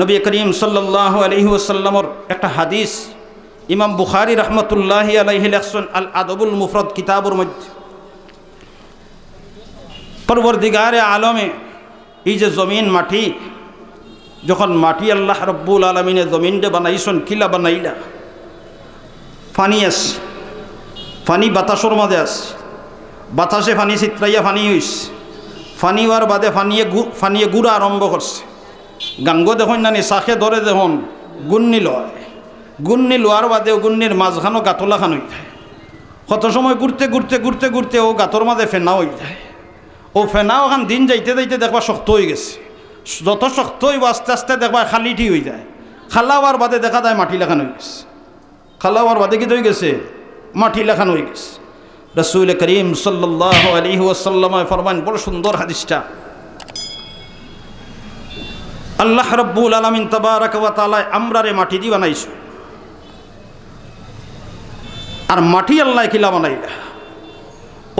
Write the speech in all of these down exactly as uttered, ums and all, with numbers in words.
নবী করিম সাল্লাল্লাহু আলাইহি ওয়াসাল্লামর একটা হাদিস ইমাম বুখারী রহমতুল্লাহি আলাইহি লেখছইন আল আদবুল মুফরাদ কিতাবর মধ্যে। পরওয়ারদিগারে আলমে এই যে জমিন মাটি, যখন মাটি আল্লাহ রব্বুল আলামিনে জমিনরে বানাইছইন, কিলা বানাইলা? পানি আছে, পানি বাতাসর মাঝে আছে, বাতাসে পানি ছিতরাইয়া পানি অইছে, পানি অওয়ার বাদে পানিয়ে গু-, পানিয়ে গুড়া আরম্ভ করছে। গাঙ্গো দেখইন না নি, চাকে ধরে দেখইন, গুন্নি লয়, গুন্নি লওয়ার বাদে অউ গুন্নির মাঝখানো গাতলাখান অই যায়। কত সময় ঘুরতে ঘুরতে ঘুরতে ঘুরতে অউ গাতর মাঝে ফেনা অই যায়। অউ ফেনা অখান দিন যাইতে যাইতে দেখবা শক্ত অই গেছে। যত শক্ত অইবো আস্তে আস্তে দেখবা খালিটি অই যায়। খালা অওয়ার বাদে দেখা যায় মাটি লাখান অই গেছে। খালা অওয়ার বাদে কিতা অই গেছে? মাটি লাখান অই গেছে। রাসূল করিম সাল্লাল্লাহু আলাইহি ওয়াসাল্লামে ফরমাইন, বড় সুন্দর হাদিসটা, আল্লাহ রব্বুল আলামিন তাবারাকা ওয়া তাআলায় আমরারে মাটি দি বানাইছইন। আর মাটি আল্লায় কিলা বানাইলা?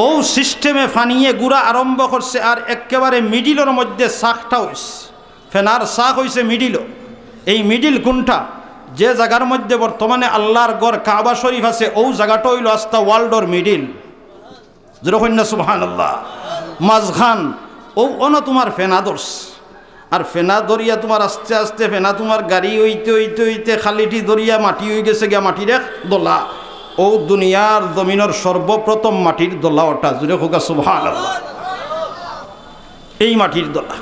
অউ সিস্টেমে পানিয়ে গুড়া আরম্ভ করছে, আর একেবারে মিডিলর মধ্যে চাকটা অইছে। ফেনার চাক অইছে মিডিলো। এই মিডিল কুনটা? যে জাগার মধ্যে বর্তমানে আল্লার ঘর কাবা শরীফ আছে, অউ জাগাটা অইলো আস্তা ওয়ার্ল্ডর মিডিল। জোরে কইন না সুবহানাল্লাহ। মাঝখান, অউ অনো তুমার ফেনা ধরছে। আর ফেনা ধরিয়া তুমার আস্তে আস্তে ফেনা তুমার গাড়ি অইতে অইতে অইতে খালিটি ধরিয়া মাটি অই গেছে গিয়া মাটির এক দলা। অউ দুনিয়ার জমিনর সর্বপ্রথম মাটির দলা অটা। জোরে কউক্কা সুবহানাল্লাহ। এই মাটির দলা।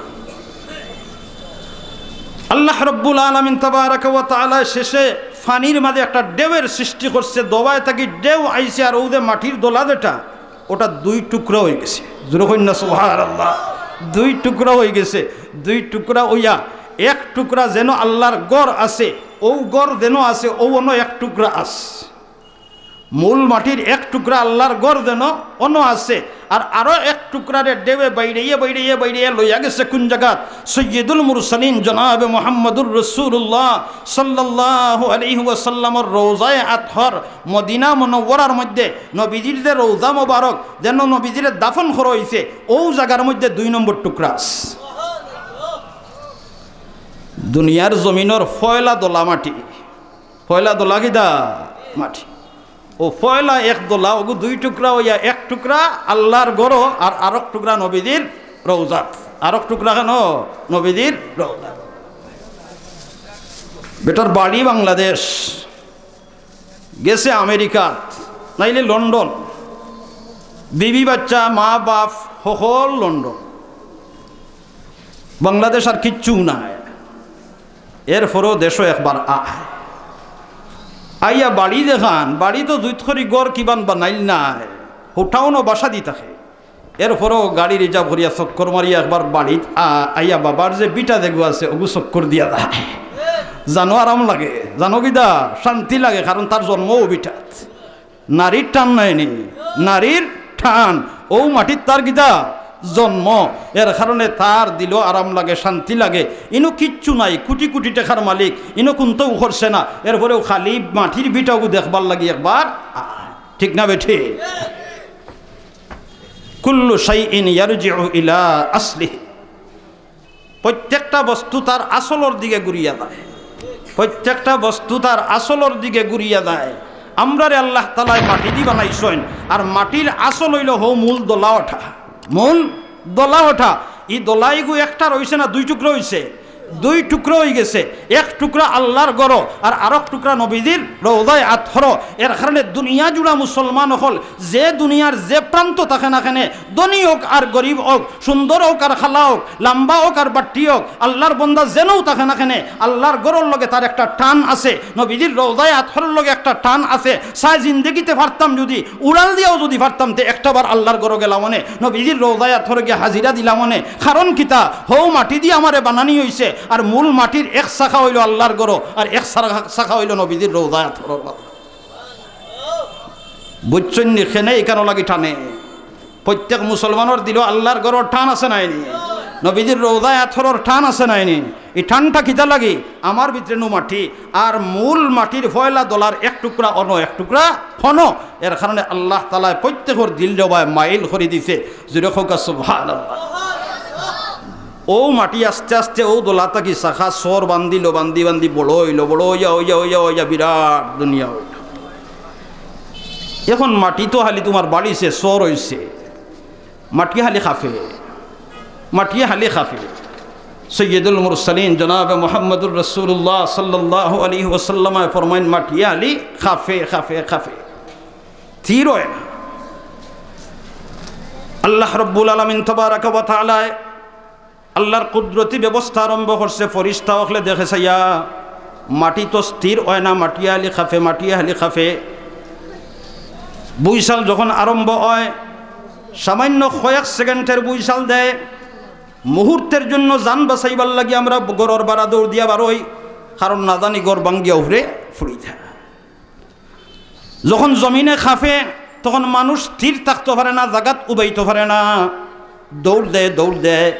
আল্লাহ রব্বুল আলামিন তাবারাকা ওয়া তাআলায় শেষে পানির মাঝে একটা ঢেউয়ের সৃষ্টি করছে, দবায় থাকি ঢেউ আইছে, আর অউ যে মাটির দলা যেটা, অটা দুই টুকরা অই গেছে। জোরে কইন না সুবহানাল্লাহ। দুই টুকরা অই গেছে। দুই টুকরা অইয়া এক টুকরা যেন আল্লার ঘর আছে, অউ ঘর যেন আছে, অউ অনো এক টুকরা আছে। মূল মাটির এক টুকরা আল্লার ঘর যেন অনো আছে, আর আরো এক টুকরারে ঢেউয়ে বাইড়াইয়া বাইড়াইয়া বাইড়াইয়া লইয়া গেছে কুন জাগাত? সাইয়্যিদুল মুরসালিন জনাবে মুহাম্মাদুর রাসূলুল্লাহ সাল্লাল্লাহু আলাইহি ওয়াসাল্লামর রওজায়ে আতহর, মদিনা মুনাওয়ারার মধ্যে নবীজির যে রওজা মোবারক, যেন নবীজিরে দাফন করা অইছে, অউ জাগার মধ্যে দুই নম্বর টুকরা আছে। দুনিয়ার জমিনর পয়লা দলা মাটি, পয়লা দলা কিতা? মাটি। অউ পয়লা এক দলা, অগু দুই টুকরা অইয়া এক টুকরা আল্লার ঘর আর আরক টুকরা নবীজির রওজাত। আরক টুকরা কেন? নবীজির রওজাত। বেটার বাড়ি বাংলাদেশ, গেছে আমেরিকাত, নাইলে লন্ডন। বিবি বাচ্চা, মা বাপ, হকল লন্ডন। বাংলাদেশ আর কিচ্ছু নাই। এরপরও দেশো একবার আয়। আইয়া বাড়ি দেখান, বাড়ি তো জুইত করি ঘর কিবান বানাইল নায়, হুটাউনো বাসা দি থাকে। এরপরও গাড়ি রিজার্ভ করিয়া চক্কর মারিয়া একবার বাড়িত আ-, আইয়া বাবার যে ভিটা যেগু আছে, অগু চক্কর দিয়া যায়। জানো আরাম লাগে, জানো কিতা? শান্তি লাগে, কারণ তার জন্মও ভিটাত। নারীর টান নায় নি, নারীর টান। অউ মাটিত তার কিতা? জন্ম। এর কারণে তার দিলো আরাম লাগে, শান্তি লাগে। ইনো কিচ্ছু নাই, কুটি কুটি টেকার মালিক, ইনো কুন্তাউ করছে না। এরপরেও খালি মাটির ভিটাগু দেখবার লাগি একবার আয়। ঠিক না বেঠিক? কুল্লু শাইইন ইয়ারজিউ ইলা আসলিহি। প্রত্যেকটা বস্তু তার আসলর দিকে ঘুরিয়া যায়। প্রত্যেকটা বস্তু তার আসলর দিকে ঘুরিয়া যায়। আমরারে আল্লাহ তাআলায় মাটি দি বানাইছইন, আর মাটির আসল অইলো হউ মূল দলা অটা। মূল দলা অটা। ই দলাইগু একটা রইছে না, দুই টুকরা অইছে? দুই টুকরা অই গেছে। এক টুকরা আল্লার ঘর, আর আরক টুকরা নবীজির রওজায়ে আতহর। এর কারণে দুনিয়া জুড়া মুসলমান অকল, যে দুনিয়ার যে প্রান্ত থাকে না কেনে, ধনী অউক আর গরিব অউক, সুন্দর অউক আর কালা অউক, লাম্বা অউক আর বাট্টি অউক, আল্লার বন্দা যেনউ থাকে না কেনে, আল্লার ঘরর লগে তার একটা টান আছে, নবীজির রওজায়ে আতহরর লগে একটা টান আছে। সারা জিন্দেগিতে পারতাম যুদি, উড়াল দিয়াও যুদি পারতাম, তে একটা বার আল্লার ঘরো গেলাম অনে, নবীজির রওজায়ে আতহরো গিয়া হাজিরা দিলাম অনে। কারণ কিতা? হউ মাটি দি আমারে বানানি অইছে, আর মূল মাটির এক শাখা অইলো আল্লার ঘর, আর এক শাখা, শাখা অইলো নবীজির রওজায়ে আতহরর। বুঝছইন নি? কেনে ইখানো লাগি টানে। প্রত্যেক মুসলমানর দিলো আল্লার ঘরর টান আছে নায় নি? নবীজির রওজায়ে আতহরর টান আছে নায় নি? ই টানটা কিতা লাগি? আমার ভিতরে নু মাটি, আর মূল মাটির পয়লা দলার এক টুকরা অনো, এক টুকরা হনো। এর কারণে আল্লাহ তাআলায় প্রত্যেকর দিলরে বায় মাইল করি দিছে। জোরে কউক্কা সুবহানাল্লাহ। অউ মাটি আস্তে আস্তে অউ দলা থাকি শাখা সর বান্ধিল, বান্ধি বান্ধি বড় অইল, বড় অইয়া, অইয়া, অইয়া, অইয়া বিরাট দুনিয়া অইল। এখন মাটি তো খালি তুমার বাড়িছে, সর অইছে, মাটি খালি খাফে, মাটি খালি খাফে। সৈয়দুল মুরসালিন জনাবে মুহাম্মদুর রাসূলুল্লাহ সাল্লাল্লাহু আলাইহি ওয়াসাল্লামে ফরমাইন, মাটি খালি খাফে, খাফে, খাফে, স্থির অয় না। আল্লাহ রব্বুল আলামিন তাবারাকা ওয়া তাআলায় আল্লাহর কুদরতি ব্যবস্থা আরম্ভ করছে, ফিরিস্তা অকলে দেখে চাইয়া, মাটি তো স্থির অয় না, মাটি খালি খাফে, মাটি খালি খাফে। বুইছাল যখন আরম্ভ অয়, সামান্য কয়েক সেকেন্ডের বুইছাল দেয়, মুহূর্তের জন্য জান বাঁচাইবার লাগি আমরা ঘরর বারা দৌড় দিয়া বারই, কারণ না জানি ঘর ভাঙ্গিয়া উপরে ফুড়ি যায়। যখন জমিনে খাফে, তখন মানুষ স্থির থাকতো পারে না, জাগাত উবাইতো পারে না, দৌড় দেয়, দৌড় দেয়।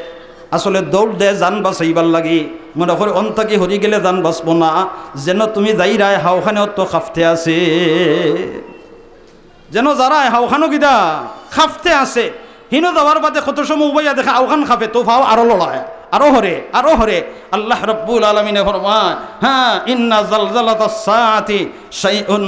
আসলে দৌড় দেয় জান বাঁচাইবার লাগি, মনে করে অন থাকি হরি গেলে জান বাঁচবো না, যেন তুমি যাইরায় হাওখানে অত খাফতে আছে, যেন যারায় হাওখানো কিতা খাফতে আছে। হিনো যাওয়ার বাদে কত সময় উবাইয়া দেখে আওখান খাফে, তো ফাও আরো লড়ায়, আরো হরে, আরো হরে। আল্লাহ রব্বুল আলামিনে ফরমায়, হ্যাঁ, ইন্না জালজালাতাস সাআতি শাইউন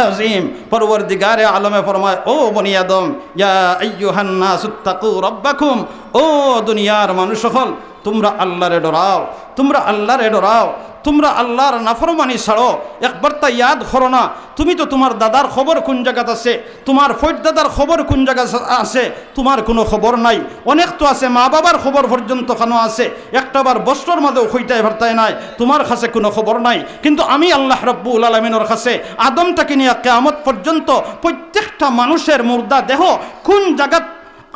আযীম। পরওয়ারদিগারে আলমে ফরমায়, ও বনি আদম, ইয়া আইয়ুহান নাসুত্তাকু রাব্বাকুম, ও দুনিয়ার মানুষ অকল, তুমরা আল্লাহরে ডরাও, তুমরা আল্লাহরে ডরাও, তুমরা আল্লাহর নাফরমানি ছাড়ো। একবারতা ইয়াদ করো না, তুমি তো তুমার দাদার কবর কুন জাগাত আছে, তুমার ফইরদাদার কবর কুন জাগাত আছে, তুমার কুনু খবর নাই। অনেক তো আছে, মা-বাবার কবর পর্যন্ত কানো আছে, একটাবার বস্ত্রর মাঝেও খুইতায় পারতায় নায়, তুমার কাছে কুনু খবর নাই। কিন্তু আমি আল্লাহ রব্বুল আলামিনর কাছে আদম থাকি নিয়া কিয়ামত পর্যন্ত প্রত্যেকটা মানুষের মুর্দা দেহ কুন জাগাত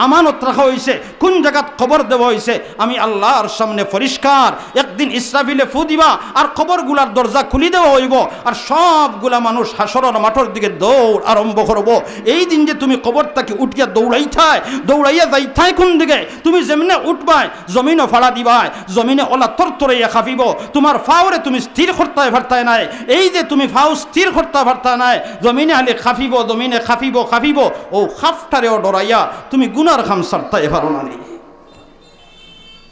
আমানত রাখা অইছে, কুন জাগাত কবর দেওয়া অইছে, আমি আল্লাহর সামনে পরিষ্কার। একদিন ইসরাফিলে ফু দিবা, আর কবরগুলার দরজা খুলি দেওয়া অইবো, আর সবগুলা মানুষ হাশরর মাঠর দিকে দৌড় আরম্ভ করবো। এই দিন যে তুমি কবর থাকি উঠিয়া দৌড়াইতায়, দৌড়াইয়া যাইতায় কুন দিকে, তুমি যেমনে উঠবায়, জমিনও ফাড়া দিবায়, জমিনে অলা তরতরাইয়া খাফিবো, তুমার ফাওরে তুমি স্থির করতায় পারতায় নায়। এই যে তুমি ফাও স্থির করতায় পারতায় নায়, জমিনে খালি খাফিবো, জমিনে খাফিবো, খাফিবো, অউ খাফটারেও ডরাইয়া তুমি গুনার কাম ছাড়তায় পারো না নি।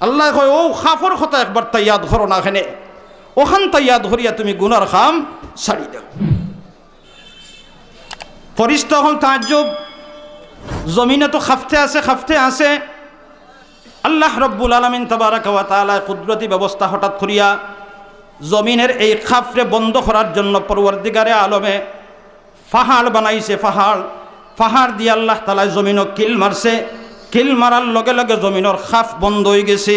আল্লায় কয়, অউ খাফর কথা একবারতা ইয়াদ করো না কেনে, অখানতা ইয়াদ করিয়া তুমি গুনার কাম ছাড়ি দেও। ফিরিস্তা অকল তাজ্জুব, জমিনে তো খাফতে আছে, খাফতে আছে। আল্লাহ রব্বুল আলামিন তাবারাকা ওয়া তাআলায় কুদরতি ব্যবস্থা হঠাৎ করিয়া জমিনের এই খাফরে বন্ধ করার জন্য পরওয়ারদিগারে আলমে পাহাড় বানাইছে, পাহাড়। পাহাড় দিয়া আল্লাহ তাআলায় জমিনো কিল মারছে, কিল মারার লগে লগে জমিনর খাফ বন্ধ অইগেছে।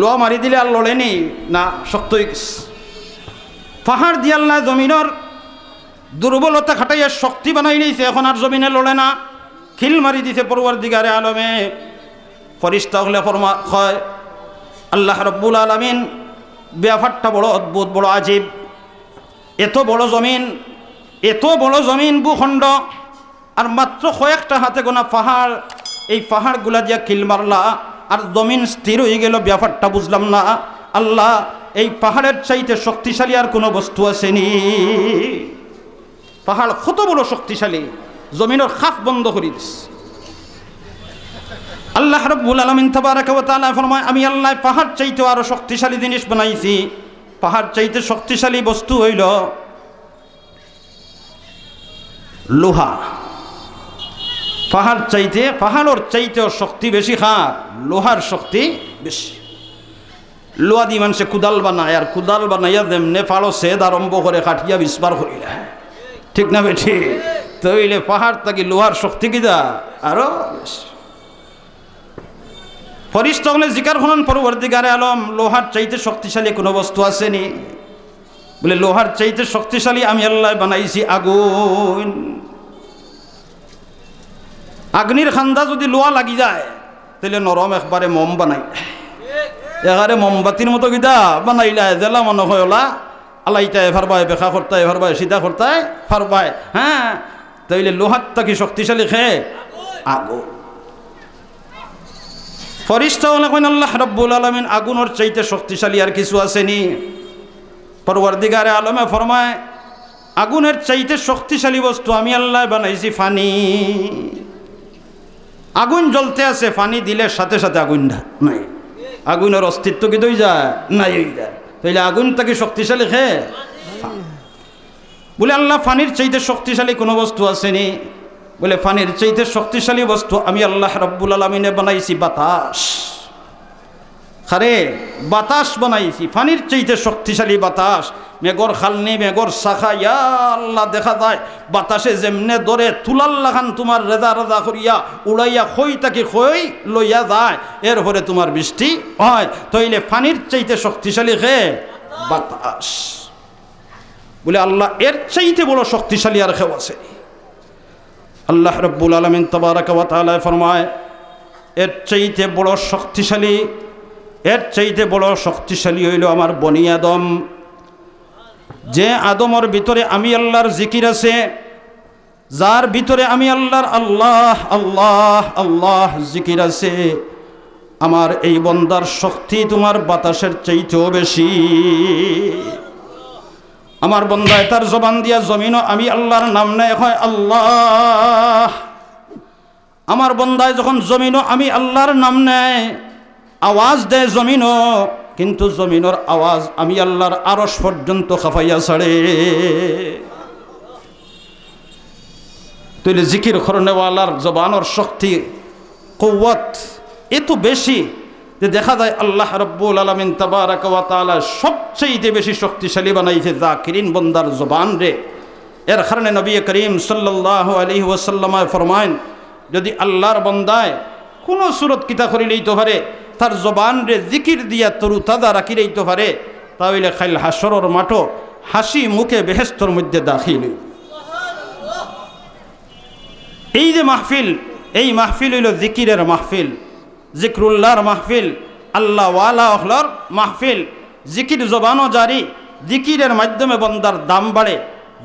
লোহা মারি দিলে আর লড়ে নি, না, শক্ত অইগেছে। পাহাড় দিয়া আল্লায় জমিনর দুর্বলতা খাটাইয়া শক্তি বানাইলাইছে, এখন আর জমিনে লড়ে না, কিল মারি দিছে পরওয়ারদিগারে আলমে। ফিরিস্তা অকলে ফরমা-, কয়, আল্লাহ রব্বুল আলামিন, ব্যাপারটা বড় অদ্ভুত, বড় আজীব। এত বড় জমিন, এত বড় জমিন ভূখণ্ড, আর মাত্র কয়েকটা হাতে গোনা পাহাড়, এই পাহাড়গুলা দিয়া কিল মারলা, আর জমিন স্থির অইগেলো, ব্যাপারটা বুঝলাম না। আল্লাহ, এই পাহাড়ের চাইতে শক্তিশালী আর কুনু বস্তু আছে নি? পাহাড় কত বড় শক্তিশালী, জমিনর খাফ বন্ধ করি দিছে। আল্লাহ রব্বুল আলামিন তাবারাকা ওয়া তাআলায় ফরমায়, আমি আল্লায় পাহাড় চাইতেও আরো শক্তিশালী জিনিস বানাইছি। পাহাড় চাইতে শক্তিশালী বস্তু অইলো লোহা। পাহাড় চাইতে, পাহাড়র চাইতেও শক্তি বেশি কার? লোহার শক্তি বেশি। লোহা দি মানষে কুদাল বানায়, আর কুদাল বানাইয়া যেমনে ফাড়ো সেদ আরম্ভ করে, কাটিয়া বিসবার করিলায়। ঠিক না বেঠিক? তে অইলে পাহাড় থাকি লোহার শক্তি কিতা? আরো বেশি। ফিরিস্তা অকলে জিকার করইন, পরওয়ারদিগারে আলম, লোহার চাইতে শক্তিশালী কুনু বস্তু আছে নি? বলে, লোহার চাইতে শক্তিশালী আমি আল্লায় বানাইছি আগুন। আগ্নির কান্দা যুদি লোহা লাগি যায়, তাইলে নরম একবারে মম বানাইলায়, একবারে মোমবাতির মতো কিতা বানাইলায়, যেলা মনো কয় অলা আলাইতায় পারবায়, বেকা করতায় পারবায়, সিধা করতায় পারবায়। হ্যাঁ, তাইলে লোহার থাকি শক্তিশালী কে? আগুন। ফিরিস্তা অকলে কইন, আল্লাহ রব্বুল আলামিন, আগুনর চাইতে শক্তিশালী আর কিছু আছে নি? পরওয়ারদিগারে আলমে ফরমায়, আগুনের চাইতে শক্তিশালী বস্তু আমি আল্লায় বানাইছি পানি। আগুন জ্বলতে আছে, পানি দিলে সাথে সাথে আগুন না-, নাই। আগুনর অস্তিত্ব কিতা অই যায়? নাই অই যায়। তাইলে আগুন থাকি শক্তিশালী কে? বলে, "আল্লাহ, পানির চাইতে শক্তিশালী কোনো বস্তু আছে নি?" বলে, "পানির চাইতে শক্তিশালী বস্তু আমি আল্লাহ রাব্বুল আলামিনে বানাইছি বাতাস।" আরে, বাতাস বানাইছি, পানির চাইতে শক্তিশালী বাতাস। মেঘর খালনি, মেঘর শাখা, ইয়া আল্লাহ, দেখা যায় বাতাসে যেমনে ধরে তুলার লাখান তুমার রেজা রেজা করিয়া উড়াইয়া কই থাকি কই লইয়া যায়, এরপরে তুমার বৃষ্টি অয়। তাইলে পানির চাইতে শক্তিশালী কে? বাতাস। বলে, "আল্লাহ, এর চাইতে বড় শক্তিশালী আর কেউ আছে?" আল্লাহ রাব্বুল আলামিন তাবারাকা ওয়া তাআলায় ফরমায়, "এর চাইতে বড় শক্তিশালী, এর চাইতে বড় শক্তিশালী অইলো আমার বনি আদম, যে আদমর ভিতরে আমি আল্লাহর জিকির আছে, যার ভিতরে আমি আল্লাহর আল্লাহ, আল্লাহ, আল্লাহ জিকির আছে। আমার এই বন্দার শক্তি তুমার বাতাসের চাইতেও বেশি।" আমার বন্দায় তার জবান দিয়া জমিনো আমি আল্লাহর নাম নেয়, কয়, "আল্লাহ।" আমার বন্দায় যখন জমিনো আমি আল্লাহর নাম নেয়, আওয়াজ দেয় জমিনো, কিন্তু জমিনর আওয়াজ আমি আল্লাহর আরশ পর্যন্ত কাঁপাইয়া ছাড়ে। তাইলে জিকির করনেওয়ালার জবানর শক্তি, কুওয়াত এত বেশি যে দেখা যায় আল্লাহ রাব্বুল আলামিন তাবারাকা ওয়া তাআলা সবচেয়ে বেশি শক্তিশালী বানাইছে জাকিরিন বন্দার জবানরে। এর কারণে নবী করিম সাল্লাল্লাহু আলাইহি ওয়াসাল্লামে ফরমাইন, যদি আল্লাহর বন্দায় কোনো সুরত কিতা করি লইতো পারে, তার জবানরে জিকির দিয়া তরুতাজা রাখি লইতো পারে, তা অইলে কাইল হাশরর মাঠো হাসি মুখে বেহেস্তর মধ্যে দাখিল অইবো। এই যে মাহফিল, এই মাহফিল অইলো জিকিরের মাহফিল, জিকরুল্লাহর মাহফিল, আল্লাহওয়ালা অকলর মাহফিল। জিকির জবানো জারি, জিকিরের মাধ্যমে বন্দার দাম বাড়ে,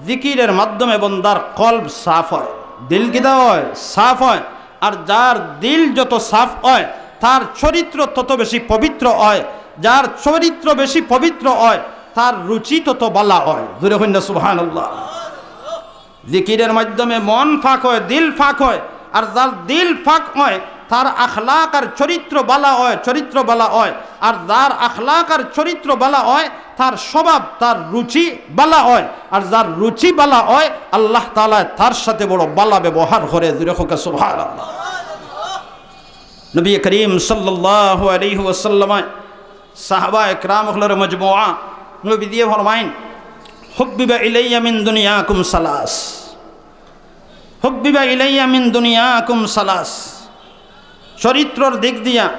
জিকিরের মাধ্যমে বন্দার কলব সাফ অয়, দিল কিতা অয়? সাফ অয়। আর যার দিল যত সাফ অয়, তার চরিত্র তত বেশি পবিত্র অয়। যার চরিত্র বেশি পবিত্র অয়, তার রুচি তত বালা অয়। জোরে কইন না সুবহানাল্লাহ। জিকিরের মাধ্যমে মন পাক অয়, দিল পাক অয়, আর যার দিল পাক অয়, তার আখলাক আর চরিত্র বালা অয়, চরিত্র বালা অয়। আর যার আখলাক আর চরিত্র বালা অয়, তার স্বভাব, তার রুচি বালা অয়। আর যার রুচি বালা অয়, আল্লাহ তাআলা তার সাথে বড় বালা ব্যবহার করে। জোরে কউক্কা সুবহানাল্লাহ। নবী করিম সাল্লাল্লাহু আলাইহি ওয়াসাল্লাম সাহাবা একরাম অকলর মজমুয়া, নবীজিয়ে ফরমাইন, "হুব্বিবা ইলাইয়া মিন দুনিয়াকুম সালাস।" হুব্বিবা ইলাইয়া মিন দুনিয়াকুম সালাস। চরিত্রর দিক দিয়া,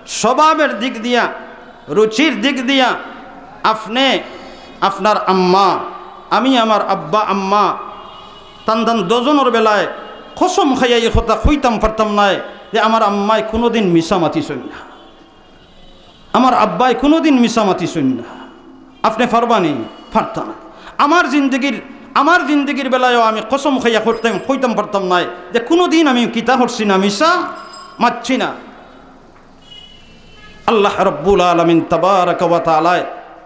স্বভাবের দিক দিয়া, রুচির দিক দিয়া, আপনে, আপনার আম্মা, আমি আমার আব্বা আম্মা, তান তান দুইজনর বেলায় কসম খাইয়া ই কথা কইতাম পারতাম নায় যে আমার আম্মায় কুনুদিন মিছা মাতিছইন না। আমার আব্বায় কুনুদিন মিছা মাতিছইন না। আপনে পারবা নি? পারতা না। আমার জিন্দেগির, আমার জিন্দেগির বেলায়ও আমি কসম খাইয়া করতাম, কইতাম পারতাম নায় যে কুনুদিন আমি কিতা করছি না, মিছা মাতছি না। আল্লাহ রাব্বুল আলামিন তাবারাকা ওয়া তাআলায়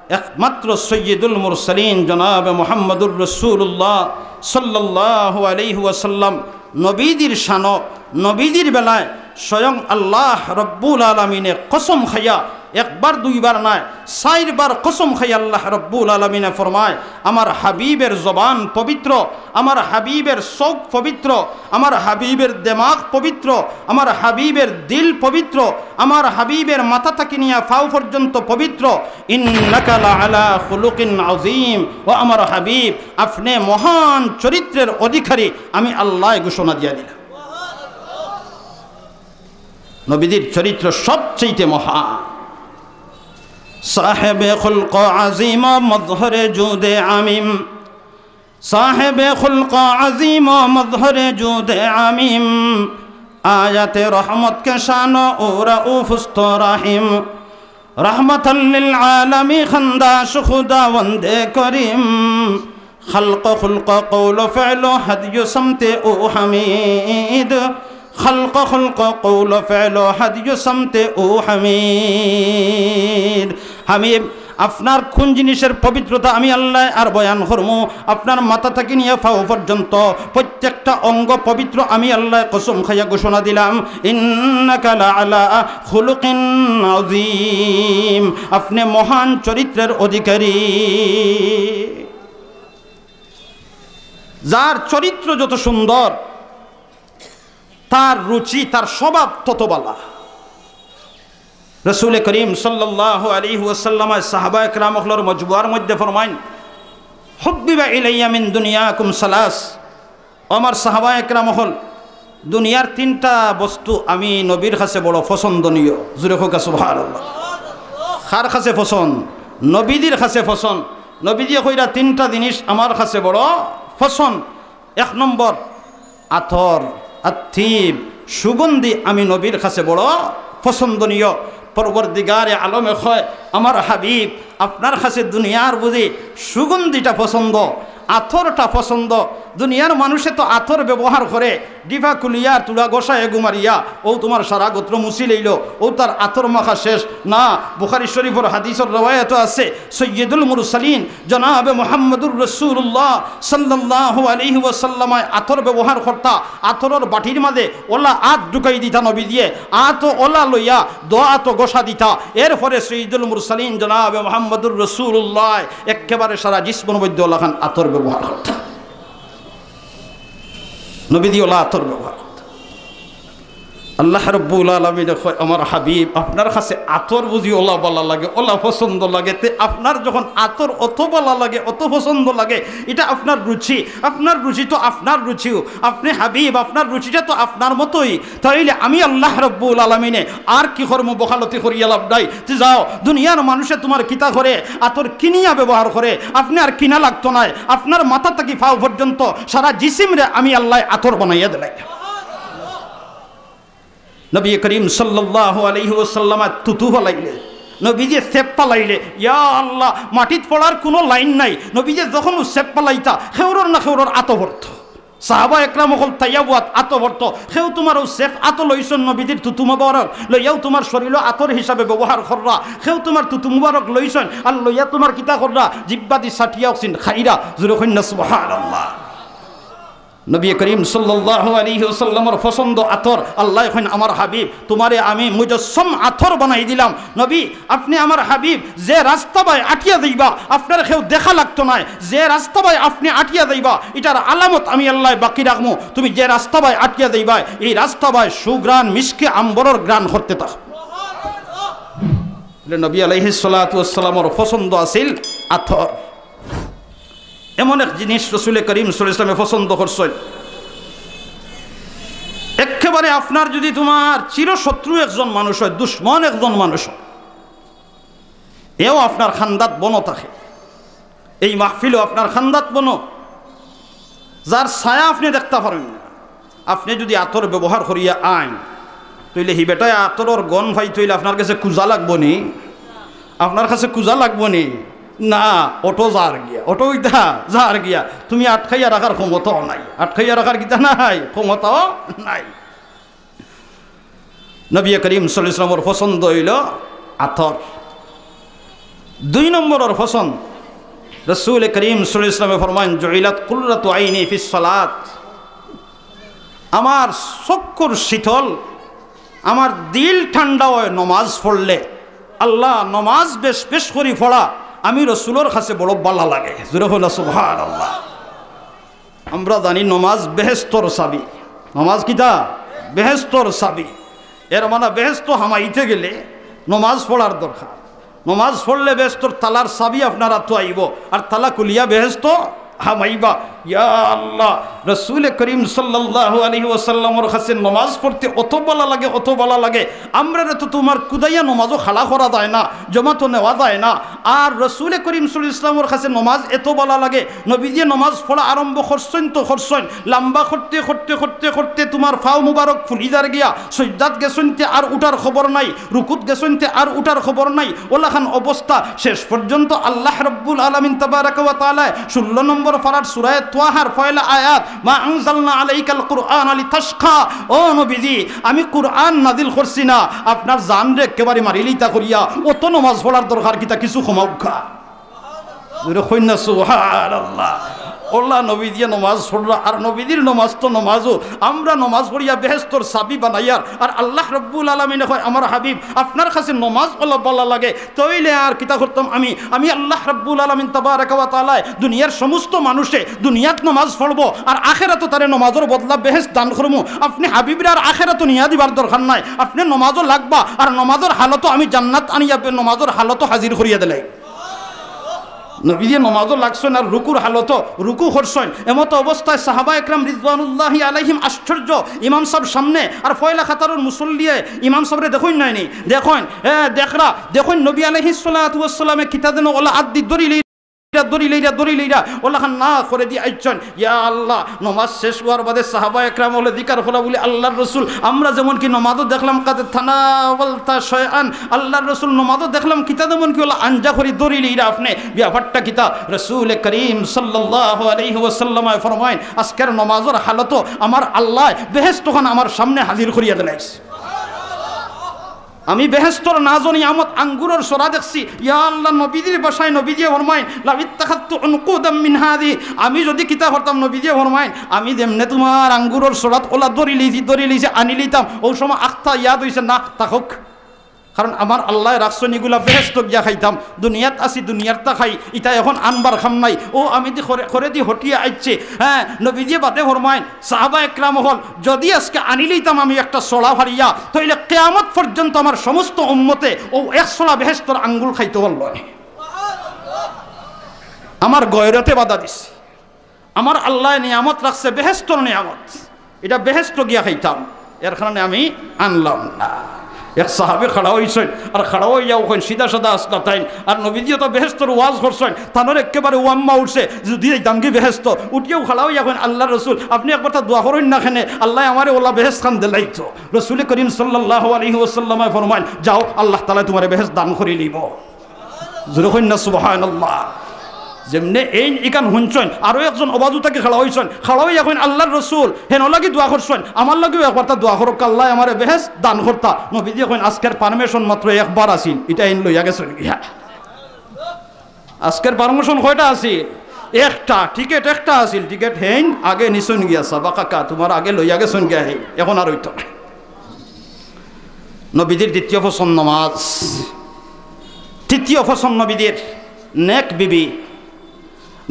একমাত্র সৈয়দুল মুরসালিন জনাবে মুহাম্মদুর রাসূলুল্লাহ সাল্লাল্লাহু আলাইহি ওয়াসাল্লাম নবীজির শানো, নবীজির বেলায় স্বয়ং আল্লাহ রব্বুল আলামিনে কসম খাইয়া, একবার দুইবার নায়, চাইরবার কসম খাইয়া আল্লাহ রব্বুল আলামিনে ফরমায়, "আমার হাবিবের জবান পবিত্র, আমার হাবিবের চউখ পবিত্র, আমার হাবিবের দেমাগ পবিত্র, আমার হাবিবের দিল পবিত্র, আমার হাবিবের মাথা থাকি নিয়া পাও পর্যন্ত পবিত্র। ইন্নাকা লাআলা খুলুকিন আযীম।" ও আমার হাবিব, আপনে মহান চরিত্রের অধিকারী, আমি আল্লায় ঘোষণা দিয়া দিলাম। নবীজির চরিত্র সবচেয়ে মহান। সাহেবে খুলক আজিম, মজহরে জুদে আমিম। সাহেবে খুলক আজিম, মজহরে জুদে আমিম। আয়াতে রহমত কে শান ও রউফুস্ত রাহিম। রহমতাল লিল আলামিন খান্দাশ খুদাওয়ান্দে করিম। খালক খুলক কওল ফেল হাদিউ সামতে ও হামিদ। খালক খুলক কওল ফেল হাদিউ সামতে ও হামিদ। হামিদ, আপনার কুন জিনিসের পবিত্রতা আমি আল্লায় আর বয়ান করমু? আপনার মাথা থাকি নিয়া পাও পর্যন্ত প্রত্যেকটা অঙ্গ পবিত্র আমি আল্লায় কসম খাইয়া ঘোষণা দিলাম, "ইন্নাকা লাআলা খুলুকিন আযীম", আপনে মহান চরিত্রের অধিকারী। যার চরিত্র যত সুন্দর, তার রুচি, তার স্বভাব তত বালা। রাসূলে করিম সাল্লাল্লাহু আলাইহি ওয়াসাল্লামে সাহাবা একরাম অকলর মজমুয়ার মধ্যে ফরমাইন, "হুব্বিবা ইলাইয়া মিন দুনিয়াকুম সালাস।" ও আমার সাহাবা একরাম অকল, দুনিয়ার তিনটা বস্তু আমি নবীর কাছে বড় পছন্দনীয়। জোরে কউক্কা সুবহানাল্লাহ। কার কাছে পছন্দ? নবীজির কাছে পছন্দ। নবীজিয়ে কইরা, "তিনটা জিনিস আমার কাছে বড় পছন্দ।" এক নম্বর, আতর, আত্তিব, সুগন্ধি আমি নবীর কাছে বড় পছন্দনীয়। পরওয়ারদিগারে আলমে কয়, আমার হাবিব, আপনার কাছে দুনিয়ার বুঝি সুগন্ধিটা পছন্দ, আতরটা পছন্দ। দুনিয়ার মানুষে তো আতর ব্যবহার করে, ডিফা খুলিয়ার তুড়া গোসায় এগু মারিয়া, ও তোমার সারা গোত্র মুছি লইল, ও তার আতর মাখা শেষ। না, বুখারী শরীফর হাদিসর রেওয়ায়েত আছে, সৈয়দুল মুরসালিন জনাবে মুহাম্মদুর রাসূলুল্লাহ সাল্লাল্লাহু আলাইহি ওয়াসাল্লামে আতর ব্যবহার করতা, আতরর বাটির মাঝে ওলা আত ঢুকাই দিতা নবীজিয়ে, আত ওলা লইয়া দো আত গোসা দিতা। এরপরে সৈয়দুল মুরসালিন জনাবে মুহাম্মদুর রাসূলুল্লাহ একেবারে সারা জিসমর মধ্যে ওলাখান আতর ব্যবহার করতা। নবীজি ওলা আতর ব্যবহার করতা। আল্লাহ রাব্বুল আলামিনে কয়, "আমার হাবিব, আপনার কাছে আতর বুঝি ওলা বালা লাগে, ওলা পছন্দ লাগে।" তে আপনার যখন আতর অত বালা লাগে, অত পছন্দ লাগে, ইটা আপনার রুচি। আপনার রুচি তো আপনার রুচিউ, আপনে হাবিব, আপনার রুচিটা তো আপনার মতোই। তাইলে আমি আল্লাহ রাব্বুল আলামিনে আর কি করমু, বখালতি করিয়া লাভ নাই। তে যাও, দুনিয়ার মানুষে তোমার কিতা করে, আতর কিনিয়া ব্যবহার করে, আপনে আর কিনা লাগতো নায়। আপনার মাথা থাকি পাও পর্যন্ত সারা জিসিমরে আমি আল্লায় আতর বানাইয়া দিলাই। নবী করিম সাল্লাল্লাহু আলাইহি ওয়াসাল্লামে থুথু ফালাইলে, নবীজিয়ে ছেপ ফালাইলে, ইয়া আল্লাহ, মাটিত পড়ার কুনু লাইন নাই। নবীজিয়ে যখন ছেপ ফালাইতা, কেউরর না কেউরর আতো পড়তো। সাহাবা একরাম অকল তাইয়াবুয়াত আতো পড়তো। কেউ তোমার অউ ছেপ আতো লইছইন নবীজির থুথু মুবারক, লইয়াউ তোমার শরীলো আতর হিসাবে ব্যবহার কররা। কেউ তোমার থুথু মুবারক লইছইন, আর লইয়া তোমার কিতা কররা, জিব্বাদি সাটিয়া অকছিন খাইরা। জোরে কইন না সুবহানাল্লাহ। নবী করিম সাল্লাল্লাহু আলাইহি ওয়াসাল্লামর পছন্দ আতর। আল্লায় কইন, "আমার হাবিব, তোমারে আমি মুজসম আতর বানাই দিলাম।" নবী, আপনে আমার হাবিব, যে রাস্তা বায় আটিয়া যাইবা, আপনার কেউ দেখা লাগতো নায়। যে রাস্তা বায় আপনে আটিয়া যাইবা, ইটার আলামত আমি আল্লায় বাকি রাখমু। তুমি যে রাস্তা বায় আটিয়া যাইবা, এই রাস্তা বায় সুঘ্রাণ মিশকে আম্বরর ঘ্রাণ করতে থাকো। বলে, নবী আলাইহিস সালাতু ওয়াস সালামর পছন্দ আছিল আতর। এমন এক জিনিস রসুলে করিম সাল্লাল্লাহু আলাইহি ওয়াসাল্লামে পছন্দ করছইন, একেবারে আপনার যদি তোমার চিরশত্রু একজন মানুষ অয়, দুশমন একজন মানুষ অয়, এও আপনার খান্দাত বনো থাকে, এই মাহফিলও আপনার খান্দাত বনো, যার ছায়া আপনে দেখতা পারইন না, আপনে যদি আতর ব্যবহার করিয়া আইন, তইলে হি বেটায় আতরর গন্ধ পাইতো অইলে আপনার গেছে কুজা লাগবো নি? আপনার গেছে কুজা লাগবো নি? না, অটো যার গিয়া, অটো ইতা যার গিয়া। তুমি আটকাইয়া রাখার ক্ষমতাও নাই, আটকাইয়া রাখার কিতা নাই, ক্ষমতাও নাই। নবী করিম সাল্লাল্লাহু আলাইহি ওয়াসাল্লামর পছন্দ অইলো আতর। দুই নম্বরর পছন্দ, রসুল করিম সাল্লাল্লাহু আলাইহি ওয়াসাল্লামে ফরমাইন, "জুইলাত কুররাতু আইনি ফিস সালাত।" আমার চক্ষুর শীতল, আমার দিল ঠান্ডা অয় নমাজ পড়লে। আল্লাহ, নমাজ বেশ বেশ করি পড়া আমি রসুলর গেছে বড় বালা লাগে। জোরে কইলা সুবহানাল্লাহ। আমরা জানি নমাজ বেহেস্তর চাবি। নমাজ কিতা? বেহেস্তর চাবি। এর মানে বেহেস্তো হামাইতে গেলে নমাজ পড়ার দরকার। নমাজ পড়লে বেহেস্তর তালার চাবি আপনার আতো আইবো, আর তালা খুলিয়া বেহেস্তো হামাইবা। ইয়া আল্লাহ, রসুল করিম সাল্লাল্লাহু আলাইহি ওয়াসাল্লামর গেছে নমাজ পড়তে অত বালা লাগে, অত বালা লাগে। আমরারে তো তোমার কুদাইয়া নমাজও খাড়া করা যায় না, জমাতো নেওয়া যায় না। আর রসুল করিম সাল্লাল্লাহু আলাইহি ওয়াসাল্লামর গেছে নমাজ এত বালা লাগে, নবীজিয়ে নমাজ পড়া আরম্ভ করছইন তো করছইন, লম্বা করতে, করতে, করতে, করতে তোমার পাও মুবারক ফুলি যার গিয়া, সইজদাত গেছইন তে আর উঠার খবর নাই, রুকুত গেছইন তে আর উঠার খবর নাই। ওলাখান অবস্থা। শেষ পর্যন্ত আল্লাহ রাব্বুল আলামিন তাবারাকা ওয়া তাআলায় ষোলো নম্বর পারার সূরায়ে ত্বাহার পয়লা আয়াত, "মা আনজালনা আলাইকাল কুরআনা লিতাশকা।" ও নবীজি, আমি কুরআন নাজিল করছি না আপনার জানরে একেবারে মারিলিতা করিয়া। অত নমাজ পড়ার দরকার কিতা, কিছু কমাউক্কা। জোরে কইন না সুবহানাল্লাহ। অলা নবীজিয়ে নমাজ পড়রা, আর নবীজির নমাজ তো নমাজও। আমরা নমাজ পড়িয়া বেহেস্তর চাবি বানাইয়ার, আর আল্লাহ রব্বুল আলামিনে কয়, "আমার হাবিব, আপনার কাছে নমাজ অলা ভালা লাগে, তইলে আর কিতা করতাম আমি? আমি আল্লাহ রব্বুল আলামিন তাবারাকা ওয়া তাআলায় দুনিয়ার সমস্ত মানুষে দুনিয়াত নমাজ পড়বো, আর আখেরাতো তারে নমাজর বদলা বেহেস্ত দান করমু। আপনে হাবিবরে আর আখেরাতো নিয়া দিবার দরকার নাই, আপনে নমাজও লাগবা, আর নমাজর হালতো আমি জান্নাত আনিয়া বে-, নমাজর হালতো হাজির করিয়া দিলাই।" নবীজি নমাজও লাগছইন আর রুকুর হালতো রুকু করছইন। এমতো অবস্থায় সাহাবা একরাম রিজওয়ানুল্লাহি আলাইহিম আশ্চর্য, ইমাম সাহেব সামনে আর পয়লা কাতারর মুসল্লিয়ে ইমাম সাহেবরে দেখইন নায়নি, দেখইন, এ, দেখরা, দেখইন নবী আলাইহিস সালাতু ওয়াস সালামে কিতা যেন অলা আত দি ধরিলিরা, ধরিলিরা, ধরিলিরা, অলাখান না করে দি আইছইন। ইয়া আল্লাহ, নমাজ শেষ অওয়ার বাদে সাহাবা একরাম অকলে জিকার করা বুলি, "আল্লাহর রসুল, আমরা যেমন কি নমাজও দেখলাম কাদে তানাওয়ালতা শাইআন, আল্লাহর রসুল নমাজও দেখলাম কিতা যেমন কি অলা আঞ্জা করি ধরিলিরা আপনে, ব্যাপারটা কিতা?" রসুল করিম সাল্লাল্লাহু আলাইহি ওয়াসাল্লামে ফরমাইন, "আজকের নমাজর হালতো আমার আল্লায় বেহেস্তখান আমার সামনে হাজির করিয়া দিলাইছে।" আমি বেহেস্তর নাজো নিয়ামত আঙ্গুরর সরা দেখছি। ইয়া আল্লাহ, নবীজির ভাষায় নবীজিয়ে ফরমাইন, "লাউ ইত্তাখাযতু উনকুদাম মিন হাযি", আমি যুদি কিতা করতাম, নবীজিয়ে ফরমাইন, আমি যেমনে তুমার আঙ্গুরর সরাত অলা ধরিলিছি, ধরিলিছি, আনিলিতাম, অউ সময় আখতা ইয়াদ অইছে না, থাকউক। কারণ আমার আল্লায় রাখছইন ইগুলা বেহেস্তো গিয়া খাইতাম, দুনিয়াত আছি, দুনিয়ারতা খাই, ইতা এখন আনবার কাম নাই। অউ আমি দি করে, করে দি হটিয়া আইছে, হ্যাঁ, নবীজিয়ে বাদে ফরমাইন, সাহাবা একরাম অকল, যুদি আজকে আনিলিতাম আমি একটা সরা ফারিয়া, তাইলে কিয়ামত পর্যন্ত আমার সমস্ত উম্মতে অউ এক সরা বেহেস্তর আঙ্গুর খাইতো পারলো না। আমার গয়রতে বাধা দিছে। আমার আল্লায় নিয়ামত রাখছে, বেহেস্তর নিয়ামত, ইটা বেহেস্তো গিয়া খাইতাম, এর কারণে আমি আনলাম না। এক সাহাবী খাড়া অইছইন, আর খাড়া অইয়াউ কইন, সিধা সাদা আছলা তাইন, আর নবীজিয়ে তো বেহেস্তর ওয়াজ করছইন, তানর একেবারে ওয়াম্মা উঠছে, যুদি যাইতামগি বেহেস্তো, উঠিয়াউ খাড়া অইয়া কইন, "আল্লাহর রসুল, আপনে একবারতা দোয়া করইন না কেনে, আল্লায় আমারে অলা বেহেস্তখান দিলাইতো।" রসুল করিম সাল্লাল্লাহু আলাইহি ওয়াসাল্লামে ফরমাইন, "যাও, আল্লাহ তাআলায় তুমারে বেহেস্ত দান করিলিবো।" জোরে কইন না সুবহানাল্লাহ। যেমনে এইন ইখান হুনছইন, আরো একজন অবাজু থাকি খাড়া অইছইন, খাড়া অইয়া কইন, "আল্লাহর রসুল, হেন লাগি দোয়া করছইন, আমার লাগিও একবারতা দোয়া করউক্কা, আল্লায় আমারে বেহেস্ত দান করতা।" নবীজিয়ে কইন, "আজকের পারমিশন মাত্র একবার আছিল, ইটা এইন লইয়া গেছইন গিয়া।" আজকের পারমিশন কয়টা আছিল? একটা, টিকেট একটা আছিল, টিকেট হেইন আগে নিছইন গিয়া, সাবাকাকা, তুমার আগে লইয়া গেছইন গিয়া হেইন, এখন আর অইতো না। নবীজির দ্বিতীয় পছন্দ নমাজ, তৃতীয় পছন্দ নবীজির নেক বিবি,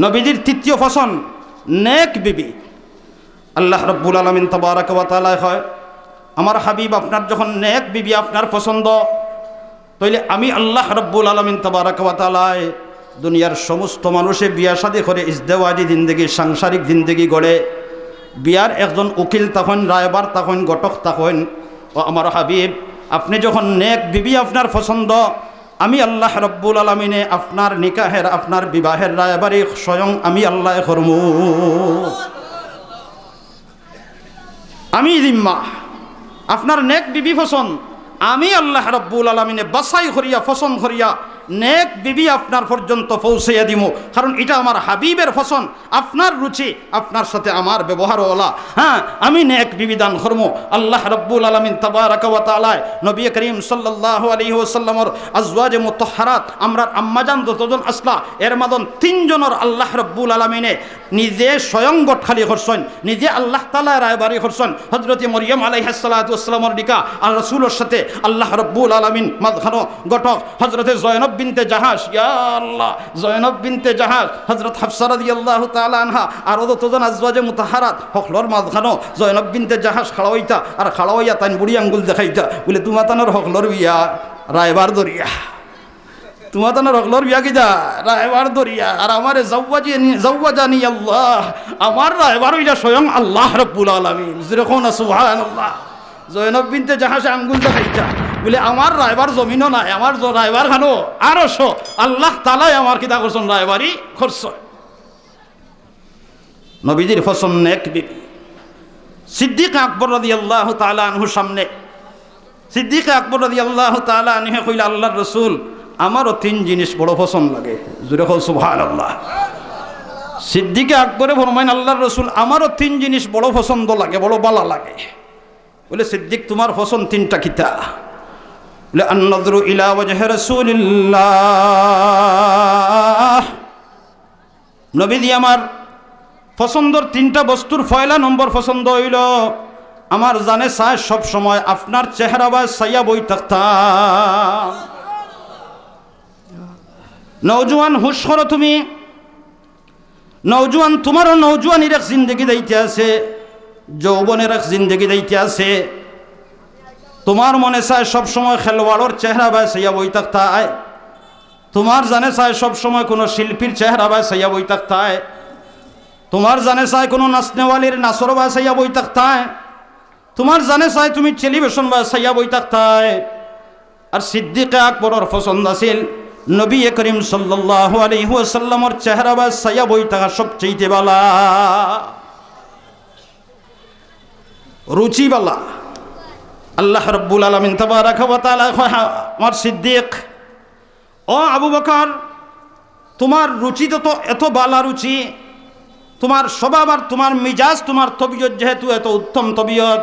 নবীজির তৃতীয় পছন্দ নেক বিবি। আল্লাহ রব্বুল আলামিন তাবারাকা ওয়া তাআলায় কয়, "আমার হাবিব, আপনার যখন নেক বিবি আপনার পছন্দ, তাইলে আমি আল্লাহ রব্বুল আলামিন তাবারাকা ওয়া তাআলায় দুনিয়ার সমস্ত মানুষে বিয়া শাদী করে, ইজদেওয়াজি জিন্দেগি, সাংসারিক জিন্দেগি গড়ে, বিয়ার একজন উকিল থাকইন, রায়বার থাকইন, ঘটক থাকইন। ও আমার হাবিব, আপনে যখন নেক বিবি আপনার পছন্দ, আমি আল্লাহ রব্বুল আলামিনে আপনার নিকাহের, আপনার বিবাহের রায়বারি স্বয়ং আমি আল্লায় করমু।" আমি জিম্মা, আপনার নেক বিবি পছন্দ, আমি আল্লাহ রাব্বুল আলামিনে বাছাই করিয়া, পছন্দ করিয়া নেক বিবি আপনার পর্যন্ত পৌঁছাইয়া দিমু, কারণ ইটা আমার হাবিবের পছন্দ, আপনার রুচি, আপনার সাথে আমার ব্যবহার অলা। হ্যাঁ, আমি নেক বিবি দান করমু। আল্লাহ রাব্বুল আলামিন তাবারাকা ওয়া তাআলায় নবী করিম সাল্লাল্লাহু আলাইহি ওয়াসাল্লামর আজওয়াজে মুতাহহারাত, আমরার আম্মাজান যতজন আছলা, এর মাঝে তিনজনর আল্লাহ রাব্বুল আলামিনে নিজে স্বয়ং গটখালি করছইন, নিজে আল্লাহ তাআলা রায়বারি করছইন। হযরতে মরিয়ম আলাইহাস সালাতু ওয়াস সালামর নিকা আর রাসূলর সাথে আল্লাহ রাব্বুল আলামিন মাঝখানো ঘটক, হযরতে জয়নব বিনতে জাহাশ, ইয়া আল্লাহ, জয়নব বিনতে জাহাশ, হযরত হাফসা রাদিয়াল্লাহু তাআলা আনহা, আরো যতজন আজওয়াজে মুতাহহারাত, হকলর মাঝখানো জয়নব বিনতে জাহাশ খাড়া অইতা, আর খাড়া অইয়া তাইন বুড়ি আঙ্গুল দেখাইতা, বুলে, "তুমাতানর হকলর বিয়া রায়বার দরিয়া।" তুমাতানর হকলর বিয়া কিতা? রায়বার দরিয়া। আর আমারে জাওয়াজানি, জাওয়াজানি আল্লাহ। আমার রায়বার অইলা স্বয়ং আল্লাহ রাব্বুল আলামিন। জোরে কও না সুবহানাল্লাহ। জয়নব বিনতে জাহাশে আঙ্গুল দেখাইতা। বুলে, "আমার রায়বার জমিনো নাই, আমার জ-, রায়বার খানো আরশো।" আল্লাহ তাআলায় আমার কিতা করছইন? রায়বারি করছইন। নবীজির পছন্দ নেক বিবি। সিদ্দিক আকবর রাদিয়াল্লাহু তাআলা আনহুর সামনে, সিদ্দিক আকবর রাদিয়াল্লাহু তাআলা আনহু কইলা, "আল্লাহর রাসূল, আমারও তিন জিনিস বড় পছন্দ লাগে।" জোরে কও সুবহানাল্লাহ। সিদ্দিকে আকবরে ফরমাইন, "আল্লাহর রসুল, আমারও তিন জিনিস বড় পছন্দ লাগে, বড় বালা লাগে।" বলে, "সিদ্দিক, তুমার পছন্দ তিনটা কিতা?" বলে, "আন-নাজরু ইলা ওয়াজহি রাসূলিল্লাহ।" নবীজি, আমার পছন্দর তিনটা বস্তুর পয়লা নম্বর পছন্দ অইলো, আমার জানে চায় সব সময় আপনার চেহারা বায় চাইয়া বই থাকতাম। নওজোয়ান, হুশ করো তুমি। নওজোয়ান, তুমারও নওজোয়ানির এক জিন্দেগি যাইতে আছে, যৌবনের এক জিন্দেগি যাইতে আছে। তুমার মনে চায় সব সময় খেলোয়াড়র চেহারা বায় চাইয়া বই থাকতায়। তুমার জানে চায় সব সময় কুনু শিল্পীর চেহারা বায় চাইয়া বই থাকতায়। তুমার জানে চায় কুনু নাচনেওয়ালির নাচর বায় চাইয়া বই থাকতায়। তুমার জানে চায় তুমি টেলিভিশন বায় চাইয়া বই থাকতায়। আর সিদ্দিকে আকবরর পছন্দ আছিল নবী করিম সাল্লাল্লাহু আলাইহি ওয়াসাল্লামর চেহারা বায় চাইয়া বই থাকা সবচেয়ে বালা, রুচি বালা। আল্লাহ রাব্বুল আলামিন তাবারাকা ওয়া তাআলা কয়, "হা, আমার সিদ্দিক, ও আবু বকর, তুমার রুচি তো, তো এত বালা রুচি, তুমার স্বভাব আর তুমার মিজাজ, তুমার তবিয়ত যেহেতু এত উত্তম তবিয়ত,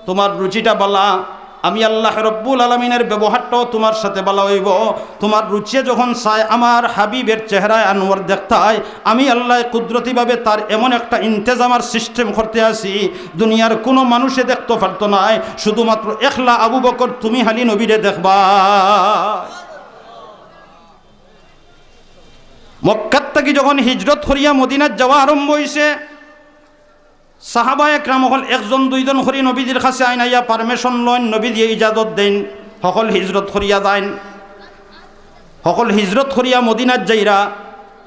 তুমার রুচিটা বালা, আমি আল্লাহ রব্বুল আলামিনের ব্যবহারটাও তুমার সাথে বালা অইবো। তুমার রুচিয়ে যখন চায় আমার হাবিবের চেহারায় আনোয়ার দেখতায়, আমি আল্লাহ কুদরতিভাবে তার এমন একটা ইন্তেজাম আর সিস্টেম করতে আছি, দুনিয়ার কুনু মানুষে দেখতো পারতো নায়, শুধুমাত্র একলা আবু বকর তুমি খালি নবীরে দেখবা।" মক্কাত থাকি যখন হিজরত করিয়া মদিনাত যাওয়া আরম্ভ অইছে, সাহাবা একরাম অকল একজন দুইজন করি নবীজির কাছে আইন, আইয়া পারমিশন লইন, নবীজিয়ে ইজাজত দেইন, হকল হিজরত করিয়া যাইন। হকল হিজরত করিয়া মদিনাত যাইরা,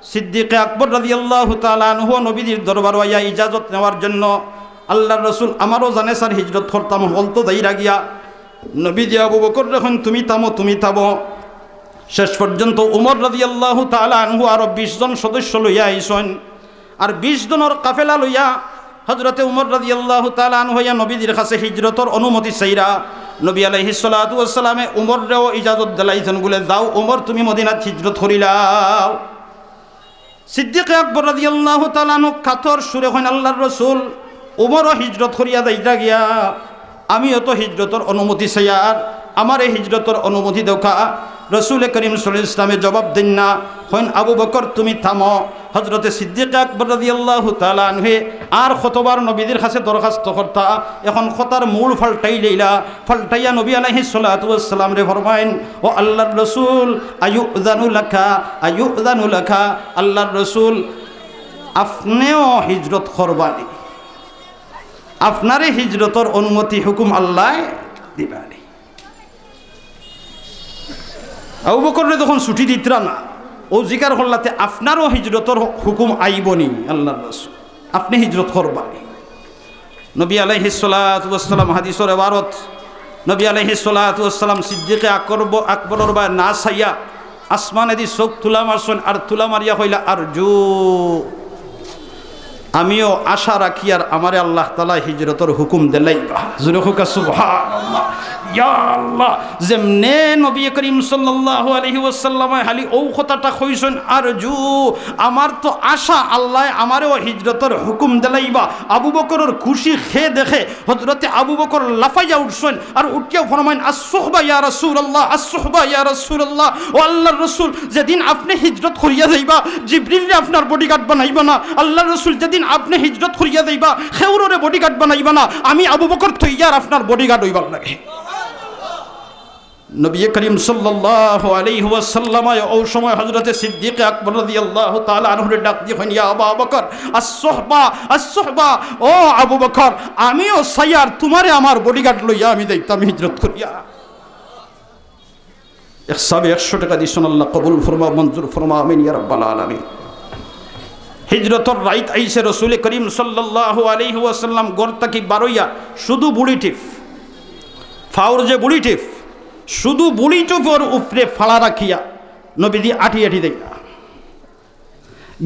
সিদ্দিকে আকবর রাদিয়াল্লাহু তাআলা আনহু নবীজির দরবারো আইয়া ইজাজত নেওয়ার জন্য, "আল্লাহর রসুল, আমারও জানে চার হিজরত করতাম, হকল তো যাইরা গিয়া।" নবীজি আবু বকররে কইন, "তুমি থামো, তুমি থামো।" শেষ পর্যন্ত উমর রাদিয়াল্লাহু তাআলা আনহু আরো বিশ জন সদস্য লইয়া আইছইন। আর বিশ জনর কাফেলা লইয়া হযরতে উমর রাদিয়াল্লাহু তাআলা আনহু আইয়া নবীজির কাছে হিজরতর অনুমতি চাইরা। নবী আলাইহিস সালাতু ওয়াস সালামে উমররেও ইজাজত দিলাইছইন, বলে, "যাও উমর, তুমি মদিনাত হিজরত করিলাও।" সিদ্দিকে আকবর রাদিয়াল্লাহু তাআলা আনহু কাতর সুরে কইন, "আল্লাহর রসুল, উমরও হিজরত করিয়া যাইতা গিয়া, আমিও তো হিজরতর অনুমতি চাইয়ার, আমারে হিজরতর অনুমতি দেউক্কা।" রসুলে করিম সাল্লাল্লাহু আলাইহি ওয়াসাল্লামে জবাব দেইন না, কইন, "আবু বকর, তুমি থামো।" হযরতে সিদ্দিকে আকবর রাদিয়াল্লাহু তাআলা আনহুয়ে আর কতবার নবীজির কাছে দরখাস্ত করতা, এখন কথার মূল পাল্টাইলাইলা, পাল্টাইয়া নবী আলাইহিস সালাতু ওয়াস সালামরে ফরমাইন, "ও আল্লাহর রসুল, আয়ুযানু লাকা, আয়ুযানু লাকা, আল্লাহর রসুল, আপনেও হিজরত করবানি, আপনারে হিজরতর অনুমতি হুকুম আল্লায় দিবানি।" আবু বকররে যখন ছুটি দিতরা না, অউ জিকার করলা তে, "আপনারও হিজরতর হুকুম আইবনি, আল্লাহর রসুল, আপনে হিজরত করবানি।" নবী আলাইহিস সালাতু ওয়াস সালাম, হাদিসর এবারত, নবী আলাইহিস সালাতু ওয়াস সালাম সিদ্দিকে আকবর-, আকবরর বায় না চাইয়া আসমানেদি চউখ তুলা মারছইন, আর তুলা মারিয়া কইলা, "আরজু, আমিও আশা রাখি আর আমারে আল্লাহ তাআলা হিজরতর হুকুম দিলাইবা।" জোরে কউক্কা সুবহানাল্লাহ। ইয়া আল্লাহ, যেমনে নবী করিম সাল্লাল্লাহু আলাইহি ওয়াসাল্লামে খালি অউ কথাটা কইছইন, "আরজু, আমার তো আশা আল্লায় আমারেও হিজরতর হুকুম দিলাইবা।" আবু বকরর খুশি কে দেখে, হযরতে আবু বকর লাফাইয়া উঠছইন আর উঠিয়া ফরমাইন, "আস-সুহবা ইয়া রাসূলুল্লাহ, আস-সুহবা ইয়া রাসূলুল্লাহ।" ও আল্লাহর রসুল, যেদিন আপনে হিজরত করিয়া যাইবা, জিবরিলরে আপনার বডিগার্ড বানাইবা না। আল্লাহর রসুল, যেদিন আপনে হিজরত করিয়া যাইবা, কেউররে বডিগার্ড বানাইবা না। আমি আবু বকর তৈয়ার আপনার বডিগার্ড অইবার লাগি। নবী করিম সাল্লাল্লাহু আলাইহি ওয়াসাল্লাম অউ সময় হযরতে সিদ্দিকে আকবর রাদিয়াল্লাহু তাআলা আনহুরে ডাক দিয়া কইন, "ইয়া আবা বকর, আস-সুহবা, আস-সুহবা, ও আবু বকর, আমিও চাইয়ার তুমারে আমার বডিগার্ড লইয়া আমি যাইতাম হিজরত করিয়া।" এক সাবে একশো টেকা দিছইন, আল্লাহ কবুল ফরমা, মঞ্জুর ফরমা, আমিন ইয়া রাব্বাল আলামিন। হিজরতর রাইত আইছে, রসুলে করিম সাল্লাল্লাহু আলাইহি ওয়াসাল্লাম ঘর থাকি বারইয়া শুধু বুড়ি টিপ, ফাউর যে বুড়ি টিপ, শুধু বুড়ি টিপর উপরে ফাড়া রাখিয়া নবীজি আটি আটি দেইলা।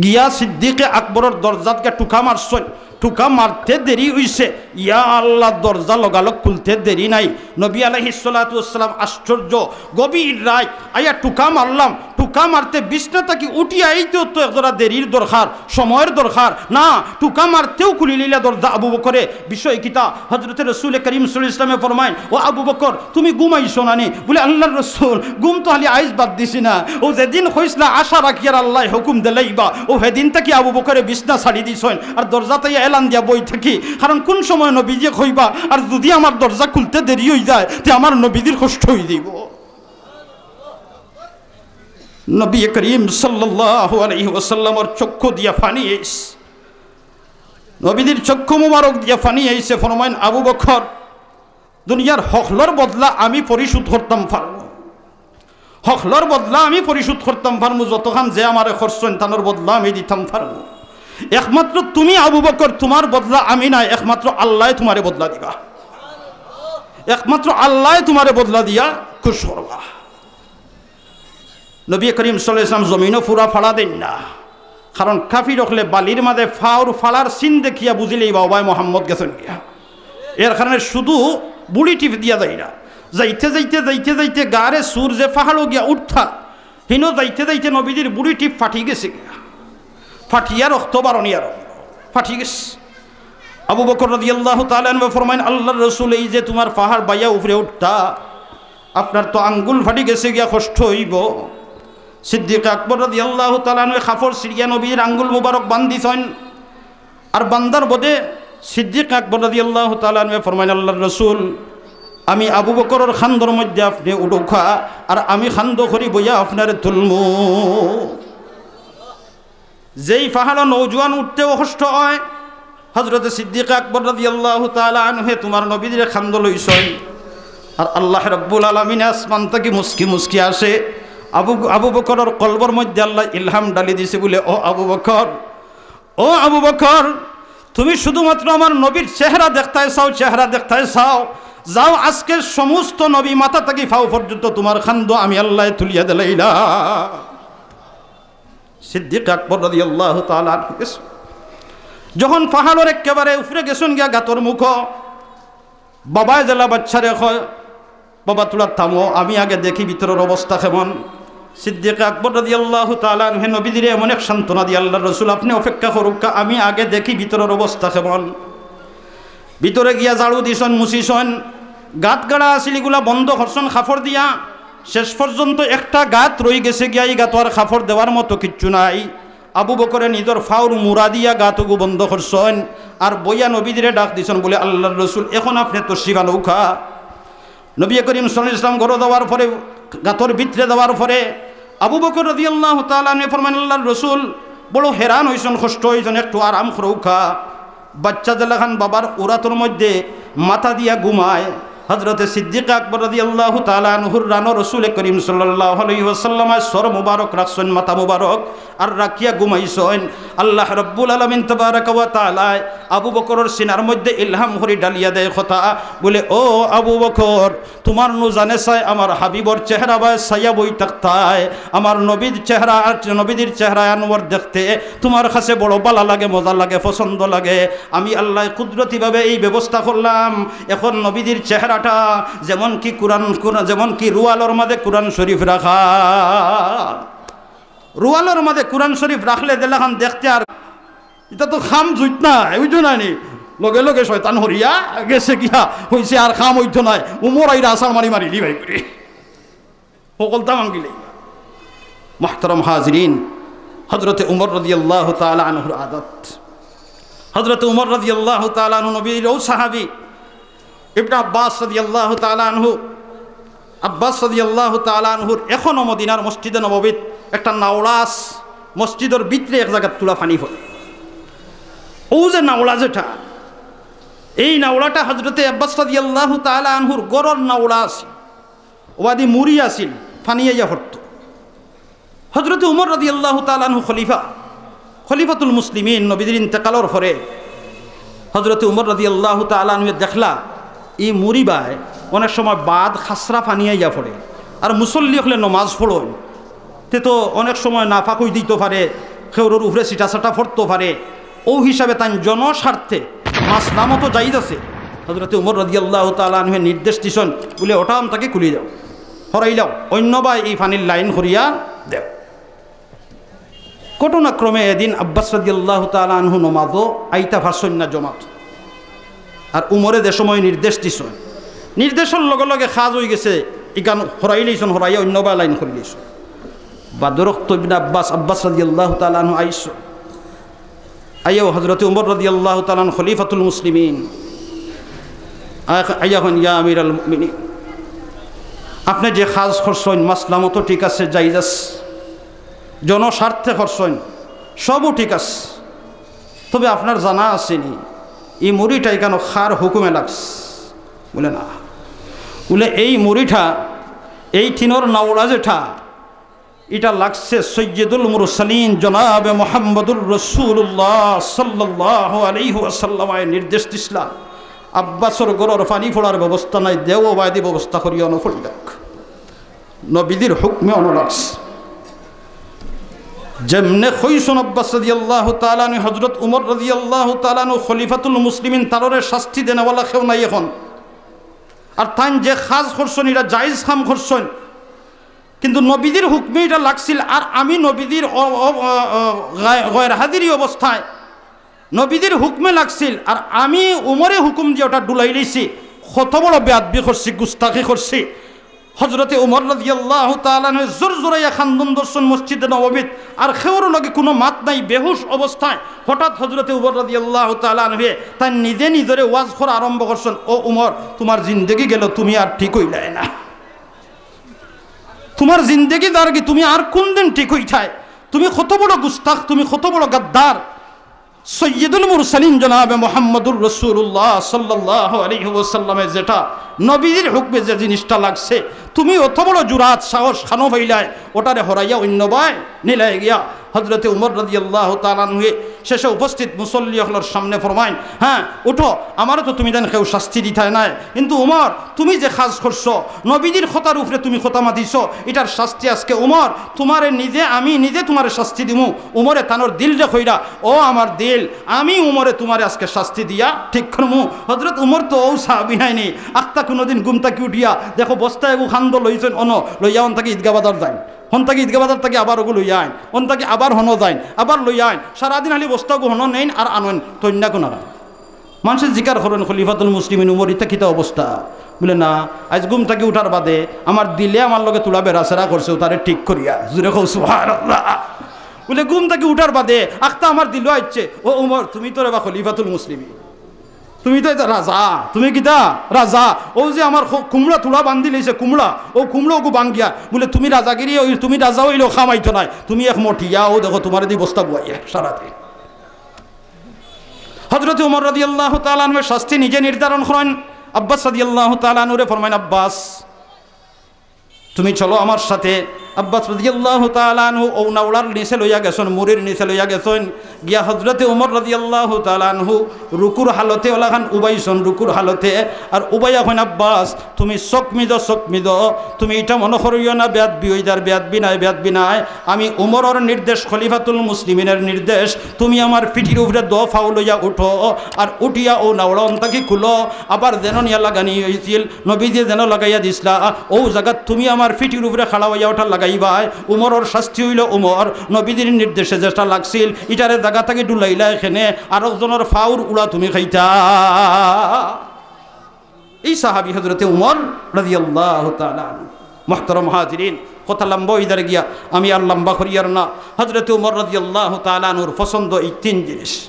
গিয়া সিদ্দিকে আকবরর দরজাত গিয়া টুকা মারছইন, টুকা মারতে দেরি অইছে, ইয়া আল্লাহ, দরজা লগালগ খুলতে দেরি নাই। নবী আলাইহিস সালাতু ওয়াস সালাম আশ্চর্য, গভীর রাইত আইয়া টুকা মারলাম, টুকা মারতে বিছনা থাকি উঠিয়া আইতেও তো একজরা দেরির দরকার, সময়র দরকার। না, টুকা মারতেউ খুলিলিলা দরজা আবু বকরে। বিষয় কিতা? হযরতে রাসূলে করিম সাল্লাল্লাহু আলাইহি ওয়াসাল্লামে ফরমাইন, "ও আবু বকর, তুমি ঘুমাইছো না নি?" বুলে, "আল্লাহর রাসূল, ঘুম তো খালি আইজ বাদ দিছি না, অউ যেদিন কইছলা আশা রাখিয়ার আল্লায় হুকুম দিলাইবা, অউ হেদিন থাকি আবু বকরে বিছনা ছাড়ি দিছইন, আর দরজাত আইয়া এলান দিয়া বই থাকি, কারণ কুন সময় নবীজিয়ে কইবা, আর যুদি আমার দরজা খুলতে দেরি অইযায়, তে আমার নবীজির কষ্ট অইযিবো।" নবী করিম সাল্লাল্লাহু আলাইহি ওয়াসাল্লামর চক্ষু দিয়া পানি আইছে, নবীজির চক্ষু মুবারক দিয়া পানি আইছে। ফরমাইন, "আবু বকর, দুনিয়ার হকলর বদলা আমি পরিশোধ করতাম পারমু, হকলর বদলা আমি পরিশোধ করতাম পারমু, যতখান যে আমারে করছইন তানর বদলা আমি দিতাম পারমু। একমাত্র তুমি আবু বকর, তুমার বদলা আমি নায়, একমাত্র আল্লায় তুমারে বদলা দিবা, একমাত্র আল্লায় তুমারে বদলা দিয়া খুশ করবা।" নবী করিম সাল্লাল্লাহু আলাইহি ওয়াসাল্লাম জমিনো পুরা ফাড়া দেইন না, কারণ কাফির অকলে বালির মাঝে ফাওর ফাড়ার চিন দেখিয়া বুঝিলাইবা, "ওবায় মোহাম্মদ গেছইন গিয়া।" এর কারণে শুধু বুড়ি টিপ দিয়া যাইরা, যাইতে যাইতে, যাইতে যাইতে গারে সুর যে পাহাড়ো গিয়া উঠতা, হিনো যাইতে যাইতে নবীজির বুড়ি টিপ ফাটি গেছে গিয়া, ফাটিয়া রক্ত বারনি আরম্ভ, ফাটি গেছে। আবু বকর রাদিয়াল্লাহু তাআলা আনহু ফরমাইন, "আল্লাহর রাসূল, এই যে তুমার পাহাড় বাইয়া উপরে উঠতা, আপনার তো আঙ্গুল ফাটি গেছে গিয়া, কষ্ট অইবো।" সিদ্দিক আকবর রাদিয়াল্লাহু তাআলা আনহু কাপড় ছিড়িয়া নবীর আঙ্গুল মুবারক বান্ধিছইন। আর বান্ধার বাদে সিদ্দিক আকবর রাদিয়াল্লাহু তাআলা আনহু ফরমাইন, "আল্লাহর রাসূল, আমি আবু বকরর কান্দর মধ্যে আপনে উঠউক্কা, আর আমি কান্দো করি বইয়া আপনারে তুলমু।" যেই পাহাড়ো নওজোয়ান উঠতেও কষ্ট অয়, হযরতে সিদ্দিক আকবর রাদিয়াল্লাহু তাআলা আনহুয়ে তুমার নবীজিরে কান্দো লইছইন। আর আল্লাহ রাব্বুল আলামিনে আসমান থাকি মুচকি মুচকি আসে, আবু, আবু বকরর কলবর মধ্যে আল্লায় ইলহাম ঢালি দিছে বুলে, "ও আবু বকর, ও আবু বকর, তুমি শুধুমাত্র আমার নবীর চেহারা দেখতায় চাও, চেহারা দেখতায় চাও, যাও আজকে সমস্ত নবী মাথা থাকি পাও পর্যন্ত তুমার কান্দো আমি আল্লায় তুলিয়া দিলাইলাম।" সিদ্দিক আকবর রাদিয়াল্লাহু তাআলা আনহু গেছইন। যখন পাহাড়র একেবারে উপরে গেছইন গিয়া গাতর মুখো, বাবায় যেলা বাচ্চারে কয়, "বাবা, থুড়া থামো, আমি আগে দেখি ভিতরর অবস্থা কেমন।" সিদ্দিক আকবর রাদিয়াল্লাহু তাআলা আনহু নবীজিরে এমন এক সান্ত্বনা দিয়া, "আল্লাহর রাসূল, আপনে অপেক্ষা করউক্কা, আমি আগে দেখি ভিতরর অবস্থা কেমন।" ভিতরে গিয়া ঝাড়ু দিছইন, মুছিছইন, গাত গাড়া আছিল, ইগুলা বন্ধ করছইন কাপড় দিয়া। শেষ পর্যন্ত একটা গাত রই গেছে গিয়া, ই গাতো আর কাপড় দেওয়ার মতো কিচ্ছু নাই। আবু বকরে নিজর পাওর মুড়া দিয়া গাতগু বন্ধ করছইন, আর বইয়া নবীজিরে ডাক দিছইন বুলে, "আল্লাহর রাসূল, এখন আপনে তশরিফ আনউক্কা।" নবী করিম সাল্লাল্লাহু আলাইহি ওয়াসাল্লাম ঘরো যাওয়ার পরে, গাতর ভিতরে যাওয়ার পরে আবু বকর রাদিয়াল্লাহু তাআলা আনহু ফরমাইন, "আল্লাহর রাসূল বড় হেরান অইছইন, কষ্ট অইছইন, একটু আরাম করউক্কা।" বাচ্চা যেলাখান বাবার উরাতর মধ্যে মাথা দিয়া ঘুমায়, হযরতে সিদ্দিক আকবর রাদিয়াল্লাহু তাআলা আনহুর রানো রসুল করিম সাল্লাল্লাহু আলাইহি ওয়াসাল্লামে সর মুবারক রাখছইন, মাথা মুবারক, আর রাখিয়া ঘুমাইছইন। আল্লাহ রাব্বুল আলামিন তাবারাকা ওয়া তাআলায় আবু বকরর সিনার মধ্যে ইলহাম করি ডালিয়া দেয় কথা, বুলে, "ও আবু বকর, তুমার নু জানে চায় আমার হাবিবর চেহারা বায় চাইয়া বই থাকতায়, আমার নবীর চেহারা আর নবীজির চেহারা আনোয়ার দেখতে তুমার কাছে বড় ভালা লাগে, মজা লাগে, পছন্দ লাগে। আমি আল্লায় কুদরতিভাবে এই ব্যবস্থা করলাম, এখন নবীজির চেহারাটা যেমন কি কোরআন, কোরআন, যেমন কি রুয়ালর মাঝে কোরআন শরীফ রাখা, রুয়ালর মাঝে কোরআন শরীফ রাখলে যেলাখান দেখতে আর ইটা তো খাম জুইত না, অইতো না নি? লগে লগে শয়তান হরিয়া গেছে গিয়া, কইছে আর খাম অইতো নায়, উমর আইরা আছাড় মারি মারি দি ভাই করে। হকলতা ভাঙ্গিলে।" মুহতারাম হাজিরিন, হযরতে উমর রাদিয়াল্লাহু তাআলা আনহুর আদত, হযরতে উমর রাদিয়াল্লাহু তাআলা আনহু নবীর অউ সাহাবী, ইবনে আব্বাস রাদিয়াল্লাহু তাআলা আনহু, আব্বাস রাদিয়াল্লাহু তাআলা আনহুর এখনো মদিনার মসজিদে নববীত একটা নাওড়া আছে, মসজিদর ভিতরে এক জাগাত থুড়া পানি পড়ে। অউ যে নাওড়া যেটা, এই নাওড়াটা হযরতে আব্বাস রাদিয়াল্লাহু তাআলা আনহুর ঘরর নাওড়া আছিল, অবাদি মুড়ি আছিল, পানি আইয়া পড়তো। হযরতে উমর রাদিয়াল্লাহু তাআলা আনহু খলিফা, খলিফাতুল মুসলিমিন, নবীজির ইন্তেকালর পরে হযরতে উমর রাদিয়াল্লাহু তাআলা আনহু দেখলা, ই মুড়ি বায় অনেক সময় বাদ খাসরা পানি আইয়া পড়ে, আর মুসল্লি অকলে নমাজ পড়ইন, তে তো অনেক সময় নাপাক অই দিতো পারে, কেউরর উপরে ছিটা-ছাটা পড়তো পারে। অউ হিসাবে তাইন জনস্বার্থে মাসলামতো জায়েজ আছে। হযরতে উমর রাদিয়াল্লাহু তাআলা আনহুয়ে নির্দেশ দিছইন, বুলে, "ওটা অন থাকি খুলি দেও, হরাইলাও, অইন্য বায় ই পানির লাইন করিয়া দেও।" ঘটনাক্রমে এদিন আব্বাস রাদিয়াল্লাহু তাআলা আনহু নমাজো আইতা পারছইন না জমাত। আর উমরে যে সময় নির্দেশ দিছইন, নির্দেশর লগে লগে কাজ অইগেছে, ইখান হরাইলাইছইন, হরাইয়া অইন্য বায় লাইন করিলাইছইন। বাদর অক্ত ইবনে আব্বাস, আব্বাস রাদিয়াল্লাহু তাআলা আনহু আইছইন। আইয়াও হযরতে উমর রাদিয়াল্লাহু তাআলা আনহু খলিফাতুল মুসলিমিন। আ-, আইয়া কইন, "ইয়া আমিরাল মুমিনিন, আপনে যে কাজ করছইন, মাসলামতো ঠিক আছে, জায়েজ আছে, জনস্বার্থে করছইন, সবও ঠিক আছে। তবে আপনার জানা আছে নি, ই মুড়িটা ইখানো কার হুকুমে লাগছে?" বুলে, "না।" বুলে, "এই মুড়িটা, এই টিনর নাওড়া যেটা, ইটা লাগছে সৈয়দুল মুরসালিন জনাবে মুহাম্মদুর রাসূলুল্লাহ সাল্লাল্লাহু আলাইহি ওয়াসাল্লামে নির্দেশ দিছলা, আব্বাসর ঘরর পানি পড়ার ব্যবস্থা নাই, দেও বায়দি ব্যবস্থা করিয়া অনো পড়ি যাউক।" নবীজির হুকুমে অনো লাগছে। যেমনে কইছইন আব্বাস রাদিয়াল্লাহু তাআলা আনহু, হযরত উমর রাদিয়াল্লাহু তাআলা আনহু খলিফাতুল মুসলিমিন, তারারে শাস্তি দেনেওয়ালা কেউ নাই অখন। আর তাইন যে কাজ করছইন, ইটা জায়েজ কাম করছইন, কিন্তু নবীজির হুকুমে ইটা লাগছিল। আর আমি নবীজির অ-, অ-, অ-, অ-, গায়-, গয়র হাজিরি অবস্থায়, নবীজির হুকুমে লাগছিল, আর আমি উমরে হুকুম দিয়া ওটা ডুলাইলাইছি। কত বড় বেয়াদবি করছি, গুস্তাখি করছি। হযরতে উমর রাদিয়াল্লাহু তাআলা আনহু জোর জোরাইয়া কান্দন ধরছইন মসজিদে নববীত, আর কেউর লগে কুনু মাত নাই, বেহুশ অবস্থায়। হঠাৎ হযরতে উমর রাদিয়াল্লাহু তাআলা আনহুয়ে তাইন নিজে নিজরে ওয়াজ করা আরম্ভ করছইন, "ও উমর, তুমার জিন্দেগি গেল, তুমি আর ঠিক অইলায় না। তুমার জিন্দেগি যারগি, তুমি আর কুনদিন ঠিক অইতায়? তুমি কত বড় গুস্তাখ, তুমি কত বড় গাদ্দার।" সৈয়দুল মুরসালিন জনাবে মুহাম্মদুর রাসূলুল্লাহ সাল্লাল্লাহু আলাইহি ওয়াসাল্লামে যেটা নবীজির হুকুমে যে জিনিসটা লাগছে, তুমি অত বড় জুরাত, সাহস কানো পাইলায়, ওটারে হরাইয়া অইন্য বায় নিলায় গিয়া। হযরতে উমর রাদিয়াল্লাহু তাআলা আনহুয়ে শেষে উপস্থিত মুসল্লি অকলর সামনে ফরমাইন, "হ্যাঁ, উঠো, আমারে তো তুমি দেন কেউ শাস্তি দিতায় নায়, কিন্তু উমর, তুমি যে কাজ করছো, নবীজির কথার উপরে তুমি কথা মাতিছো, ইটার শাস্তি আজকে উমর, তুমারে নিজে, আমি নিজে তুমারে শাস্তি দিমু।" উমরে তানর দিলরে কইরা, "ও আমার দিল, আমি উমরে তুমারে আজকে শাস্তি দিয়া ঠিক করমু।" হযরত উমর তো অউ সাহাবী নায়নি, আখতা কুনুদিন ঘুম থাকি উঠিয়া দেখো বস্তা এগু কান্দো লইছইন, অনো লইয়া অন থাকি ঈদগাহ বাজার যাইন, অন থাকি ঈদগাহ বাজার থাকি আবার ওগু লইয়া আইন, অন থাকি আবার হনো যাইন, আবার লইয়া আইন, সারাদিন খালি বস্তা ওগু হনো নেইন আর আনইন, তইন্না কুনা। মানষে জিকার করইন, "খলিফাতুল মুসলিমিন উমর, ইতা কিতা অবস্থা?" বুলে, "না, আইজ ঘুম থাকি উঠার বাদে আমার দিলে আমার লগে তুলা বেড়াছেড়া করছে, তারে ঠিক করিয়া।" জুরে কও, "সুবহানাল্লাহ।" বুলে, "ঘুম থাকি উঠার বাদে আখতা আমার দিলো আইছে, ও উমর, তুমি তো রেবা খলিফাতুল মুসলিমিন, তুমি তো ইতা রাজা, তুমি কিতা রাজা? অউ যে আমার খু-, কুমড়া তুলা বান্ধিলাইছে, কুমড়া, অউ কুমড়া ওগু ভাঙ্গিয়া।" বুলে, "তুমি রাজাগিরি, অউ তুমি রাজা অইলেও কাম আইতো নায়, তুমি এক মটিয়া, অউ দেখো তুমারে দি বস্তা বুয়াইয়া সারাদিন।" হযরতে উমর রাদিয়াল্লাহু তাআলা আনহুয়ে শাস্তি নিজে নির্ধারণ করইন। আব্বাস রাদিয়াল্লাহু তাআলা আনহুরে ফরমাইন, "আব্বাস, তুমি চলো আমার সাথে।" আব্বাস রাদিয়াল্লাহু তাআলা আনহু অউ নাওড়ার নিচে লইয়া গেছইন, মুড়ির নিচে লইয়া গেছইন। গিয়া হযরতে উমর রাদিয়াল্লাহু তাআলা আনহু রুকুর হালতে অলাখান উবাইছইন, রুকুর হালতে। আর উবাইয়া কইন, "আব্বাস, তুমি চউখ মিজো, চউখ মিজো, তুমি ইটা মনো করিও না বেয়াদবি অইযার, বেয়াদবি নায়, বেয়াদবি নায়। আমি উমরর নির্দেশ, খলিফাতুল মুসলিমিনর নির্দেশ, তুমি আমার পিঠির উপরে দো পাও লইয়া উঠো, আর উঠিয়া অউ নাওড়া অন থাকি খুলো।" আবার যেন নিয়া লাগানি অইছিল, নবীজিয়ে যেন লাগাইয়া দিছলা, অউ জাগাত তুমি আমার পিঠির উপরে খাড়া অইয়া ওটা লাগাইবায়। উমরর শাস্তি অইলো উমর, নবীজির নির্দেশে যেটা লাগছিল, ইটারে জাগা থাকি ডুলাইলায় কেনে, আরক জনর পাওর উড়া তুমি খাইতা। এই সাহাবী হযরতে উমর রাদিয়াল্লাহু তাআলা আনহু। মুহতারাম হাজিরিন, কথা লম্বা অইযার গিয়া, আমি আর লম্বা করিয়ার না। হযরতে উমর রাদিয়াল্লাহু তাআলা আনহুর পছন্দ এই তিন জিনিস।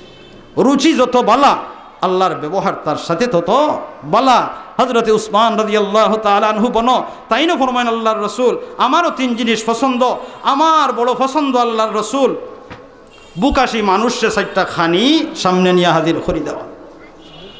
রুচি যত বালা, আল্লাহর ব্যবহার তার সাথে তত বালা। হযরতে উসমান রাদিয়াল্লাহু তাআলা আনহু বনো, তাইনও ফরমাইন, "আল্লাহর রাসূল, আমারও তিন জিনিস পছন্দ, আমার বড় পছন্দ আল্লাহর রাসূল, বুকাশি মানুষরে চাইরটা খানি সামনে নিয়া হাজির করি দেওয়া।"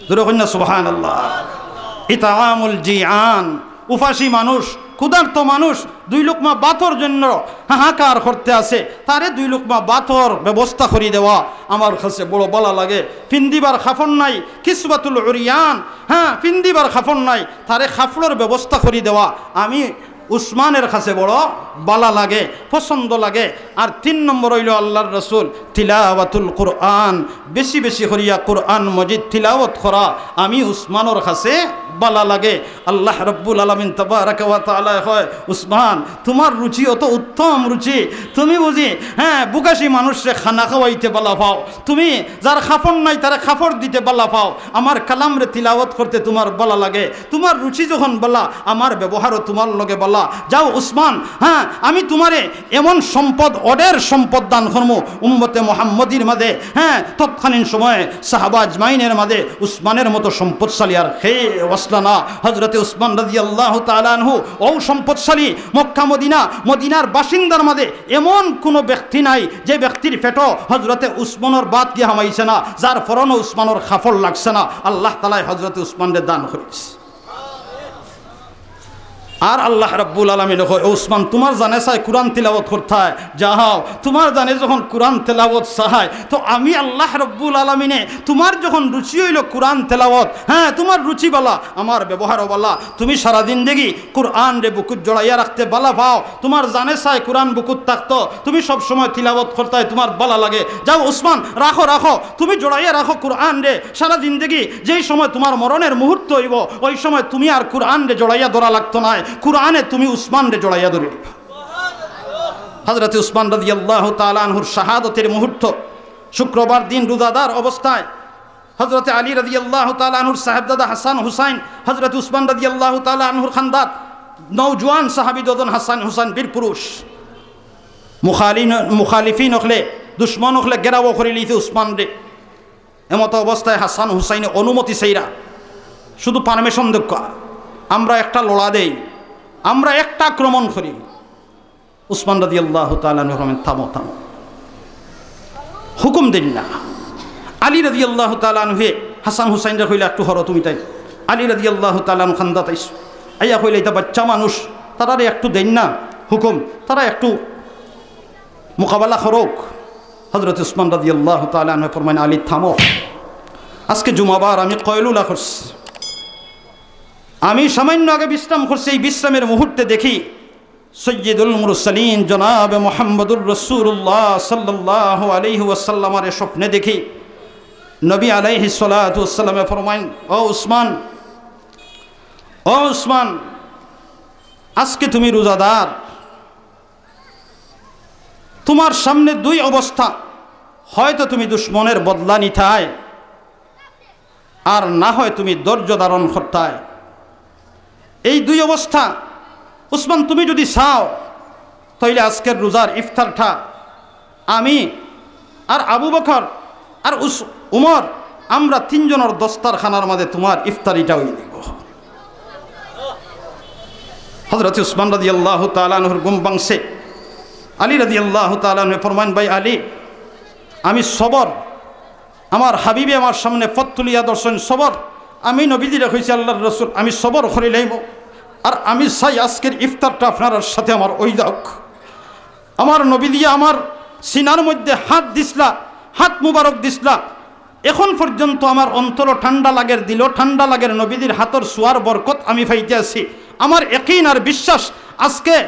জোরে কইন না, "সুবহানাল্লাহ।" ইতআমুল জিআন, উপাসী মানুষ, ক্ষুধার্ত মানুষ, দুই লুকমা ভাতর জন্য হাহাকার করতে আছে, তারে দুই লুকমা ভাতর ব্যবস্থা করি দেওয়া আমার কাছে বড় বালা লাগে। ফিন্দিবার কাপড় নাই, কিসওয়াতুল উরিয়ান, হ্যাঁ, ফিন্দিবার কাপড় নাই, তারে কাপড়র ব্যবস্থা করি দেওয়া। আমি উসমানের কাছে বড় বালা লাগে, পছন্দ লাগে। আর তিন নম্বর অইলো আল্লাহর রসুল তিলাওয়াতুল কুরআন, বেশি বেশি করিয়া কুরআন মজিদ তিলাওয়াত করা আমি উসমানর কাছে বালা লাগে। আল্লাহ রব্বুল আলামিন তাবারাকা ওয়া তাআলা কয়, "উসমান, তুমার রুচি অত উত্তম রুচি, তুমি বুঝি, হ্যাঁ, বুকাশি মানুষরে খানা খাওয়াইতে বালা পাও, তুমি যার কাপড় নাই তারে কাপড় দিতে বালা পাও, আমার কালামরে তিলাওয়াত করতে তুমার বালা লাগে, তুমার রুচি যখন বালা, আমার ব্যবহারও তুমার লগে বালা। যাও উসমান, হ্যাঁ, আমি তুমারে এমন সম্পদ, অঢের সম্পদ দান করমু উম্মতে মুহাম্মদীর মাঝে, হ্যাঁ, তৎকালীন সময়ে সাহাবা আজমাইনের মাঝে উসমানের মতো সম্পদশালী আর কেউ আছলা না।" হযরতে উসমান রাদিয়াল্লাহু তাআলা আনহু অউ সম্পদশালী। মক্কা মদিনা, মদিনার বাসিন্দার মাঝে এমন কোনো ব্যক্তি নাই যে ব্যক্তির পেটো হযরতে উসমানর ভাত গিয়া হামাইছে না, যার পরনো উসমানর কাপড় লাগছে না। আল্লাহ তাআলায় হযরতে উসমানরে দান করিছে। আর আল্লাহ রাব্বুল আলামিনে কয়, "ও উসমান, তুমার জানে চায় কুরআন তিলাওয়াত করতায়, যাও, তুমার জানে যখন কুরআন তিলাওয়াত চায়, তো আমি আল্লাহ রাব্বুল আলামিনে তুমার যখন রুচি অইলো কুরআন তিলাওয়াত, হ্যাঁ, তুমার রুচি বালা, আমার ব্যবহারও বালা, তুমি সারা জিন্দেগি কুরআনরে বুকুত জড়াইয়া রাখতে বালা পাও, তুমার জানে চায় কুরআন বুকুত থাকতো, তুমি সব সময় তিলাওয়াত করতায়, তুমার বালা লাগে। যাও উসমান, রাখো, রাখো, তুমি জড়াইয়া রাখো কুরআনরে সারা জিন্দেগি। যেই সময় তুমার মরণের মুহূর্ত অইবো, ওই সময় তুমি আর কুরআনরে জড়াইয়া ধরা লাগতো নায়, কুরআনে তুমি উসমানরে জড়াইয়া ধরি নিবা।" হযরতে উসমান রাদিয়াল্লাহু তাআলা আনহুর শাহাদতের মুহূর্ত, শুক্রবার দিন রোজাদার অবস্থায় হযরতে আলী রাদিয়াল্লাহু তাআলা আনহুর সাহেবজাদা হাসান হুসাইন, হযরতে উসমান রাদিয়াল্লাহু তাআলা আনহুর খান্দাত, নওজোয়ান সাহাবী দুইজন হাসান হুসাইন বীর পুরুষ। মুখালিন-, মুখালিফিন অকলে, দুশমন অকলে ঘেরাও করিলিছে উসমানরে। এমতো অবস্থায় হাসান হুসাইনে অনুমতি চাইরা, শুধু permission দেউক্কা, আমরা একটা লড়া দেই, আমরা একটা আক্রমণ করি। উসমান রাদিয়াল্লাহু তাআলা আনহু ফরমাইন, "থামো, থামো।" হুকুম দিলা না। আলী রাদিয়াল্লাহু তাআলা আনহুয়ে হাসান হুসাইনরে কইলা, "একটু হরো তুমি তাই।" আলী রাদিয়াল্লাহু তাআলা আনহু খান্দাত আইছইন। আইয়া কইলা, "ইতা বাচ্চা মানুষ, তারারে একটু দেইন না হুকুম, তারা একটু মোকাবেলা করউক।" হযরতে উসমান রাদিয়াল্লাহু তাআলা আনহু ফরমাইন, "আলী, থামো। আজকে জুমাবার, আমি কয়লুলা করছি, আমি সামান্য আগে বিশ্রাম করছি, এই বিশ্রামের মুহূর্তে দেখি সৈয়দুল মুরসালিন জনাব মুহাম্মদুর রাসূলুল্লাহ সাল্লাল্লাহু আলাইহি ওয়াসাল্লামরে স্বপ্নে দেখি।" নবী আলাইহিস সালাতু ওয়াসসালামে ফরমাইন, "ও উসমান, ও উসমান, আজকে তুমি রোজাদার, তুমার সামনে দুই অবস্থা, হয়তো তুমি দুশমনের বদলা নিতায়, আর না হয় তুমি ধৈর্য ধারণ করতায়। এই দুই অবস্থা, উসমান, তুমি যদি চাও, তাইলে আজকের রোজার ইফতারটা আমি আর আবু বকর আর উস-, উমর, আমরা তিনজনর দস্তারখানার মাঝে তুমার ইফতারিটা অইয়া দিবো।" হযরতে উসমান রাদিয়াল্লাহু তাআলা আনহুর ঘুম ভাঙছে। আলী রাদিয়াল্লাহু তাআলা আনহু ফরমাইন, "ভাই আলী, আমি সবর, আমার হাবিবে আমার সামনে পথ তুলিয়া ধরছইন সবর। আমি নবীজিরে কইছি, 'আল্লাহর রাসূল, আমি সবর করিলাইমু, আর আমি চাই আজকের ইফতারটা আপনারার সাথে আমার অই যাউক।'" আমার নবীজিয়ে আমার সিনার মধ্যে হাত দিছলা, হাত মুবারক দিছলা। এখন পর্যন্ত আমার অন্তরও ঠান্ডা লাগের, দিলও ঠান্ডা লাগের, নবীজির হাতর ছোঁয়ার বরকত আমি পাইতে আছি। আমার ইয়াকিন আর বিশ্বাস, আজকে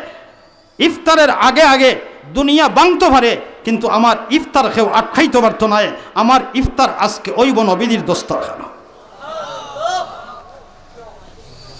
ইফতারের আগে আগে দুনিয়া ভাঙতো পারে, কিন্তু আমার ইফতার কেউ আটকাইতো পারতো নায়। আমার ইফতার আজকে অইবো নবীজির দস্তরখানো।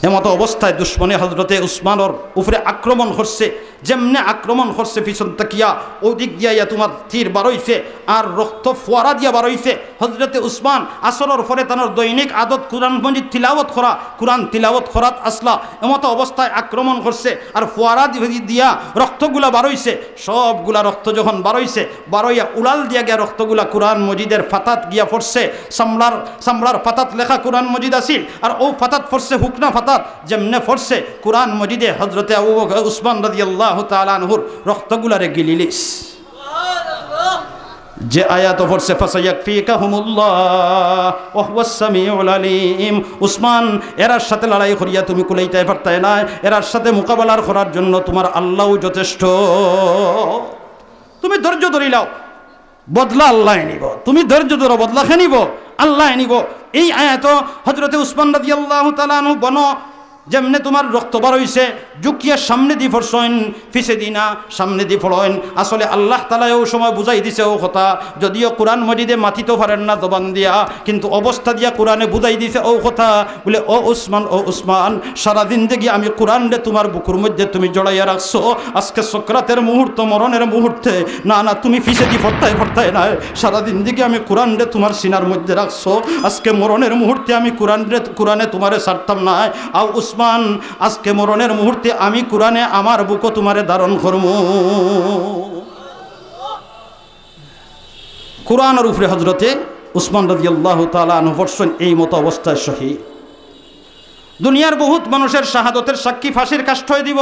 এমতো অবস্থায় দুশমনে হযরতে উসমানর উপরে আক্রমণ করছে। যেমনে আক্রমণ করছে, পিছন থাকিয়া অউ দিক দিয়া ইয়া তুমার তীর বারইছে, আর রক্ত ফোয়ারা দিয়া বারইছে। হযরতে উসমান আসরর পরে তানর দৈনিক আদত কুরআন মজিদ তিলাওয়াত করা, কুরআন তিলাওয়াত করাত আছলা। এমতো অবস্থায় আক্রমণ করছে, আর ফোয়ারা দি-, দিয়া রক্তগুলা বারইছে। সবগুলা রক্ত যখন বারইছে, বারইয়া উড়াল দিয়া গিয়া রক্তগুলা কুরআন মজিদের পাতাত গিয়া পড়ছে। চামড়ার, চামড়ার পাতাত লেখা কুরআন মজিদ আছিল, আর অউ পাতাত পড়ছে, হুকনা পাতাত। যেমনে পড়ছে, কুরআন মজিদে হযরতে আবু বকর, উসমান রাদিয়াল্লাহু তাআলা আনহুর রক্তগুলারে গিলিলিছে। যে আয়াত পড়ছে, "ফাসায়াকফিকাহুমুল্লাহ ওয়া হুয়াস সামিউল আলিম।" উসমান, এরার সাথে লড়াই করিয়া তুমি কুলাইতায় পারতায় নায়, এরার সাথে মোকাবেলা করার জন্য তুমার আল্লাহ যথেষ্ট। তুমি ধৈর্য ধরিলাও, বদলা আল্লায় নিবো। তুমি ধৈর্য ধরো, বদলা কে নিবো? আল্লায় নিবো। এই আয়াত হযরতে উসমান রাদিয়াল্লাহু তাআলা আনহু বনো, যেমনে তুমার রক্ত বারইছে, ঝুকিয়া সামনেদি পড়ছইন, পিছেদি না, সামনেদি পড়ইন। আসলে আল্লাহ তাআলায় অউ সময় বুঝাই দিছে অউ কথা, যদিও কোরআন মজিদে মাতিতো পারেন না জবান দিয়া, কিন্তু অবস্থা দিয়া কোরআনে বুঝাই দিছে অউ কথা। বলে, "ও উসমান, ও উসমান, সারা জিন্দেগি আমি কোরআনরে তুমার বুকুর মধ্যে তুমি জড়াইয়া রাখছো, আজকে সকরাতের মুহূর্ত, মরণের মুহূর্তে, না, না, তুমি পিছেদি পড়তায় পড়তায় নায়, সারা জিন্দেগি আমি কোরআনরে তুমার সিনার মধ্যে রাখছো, আজকে মরণের মুহূর্তে আমি কোরআনরে, কোরআনে তুমারে ছাড়তাম নায়। আও উসমান, আজকে মরণের মুহূর্তে আমি কোরআনে আমার বুকো তুমারে ধারণ করমু।" কোরআনর উপরে হজরতে উসমান রাদিয়াল্লাহু তাআলা আনহু পড়ছইন এই মতো অবস্থায় শহীদ। দুনিয়ার বহুত মানুষের শাহাদতের সাক্ষী ফাঁসির কাষ্ঠয় দিব,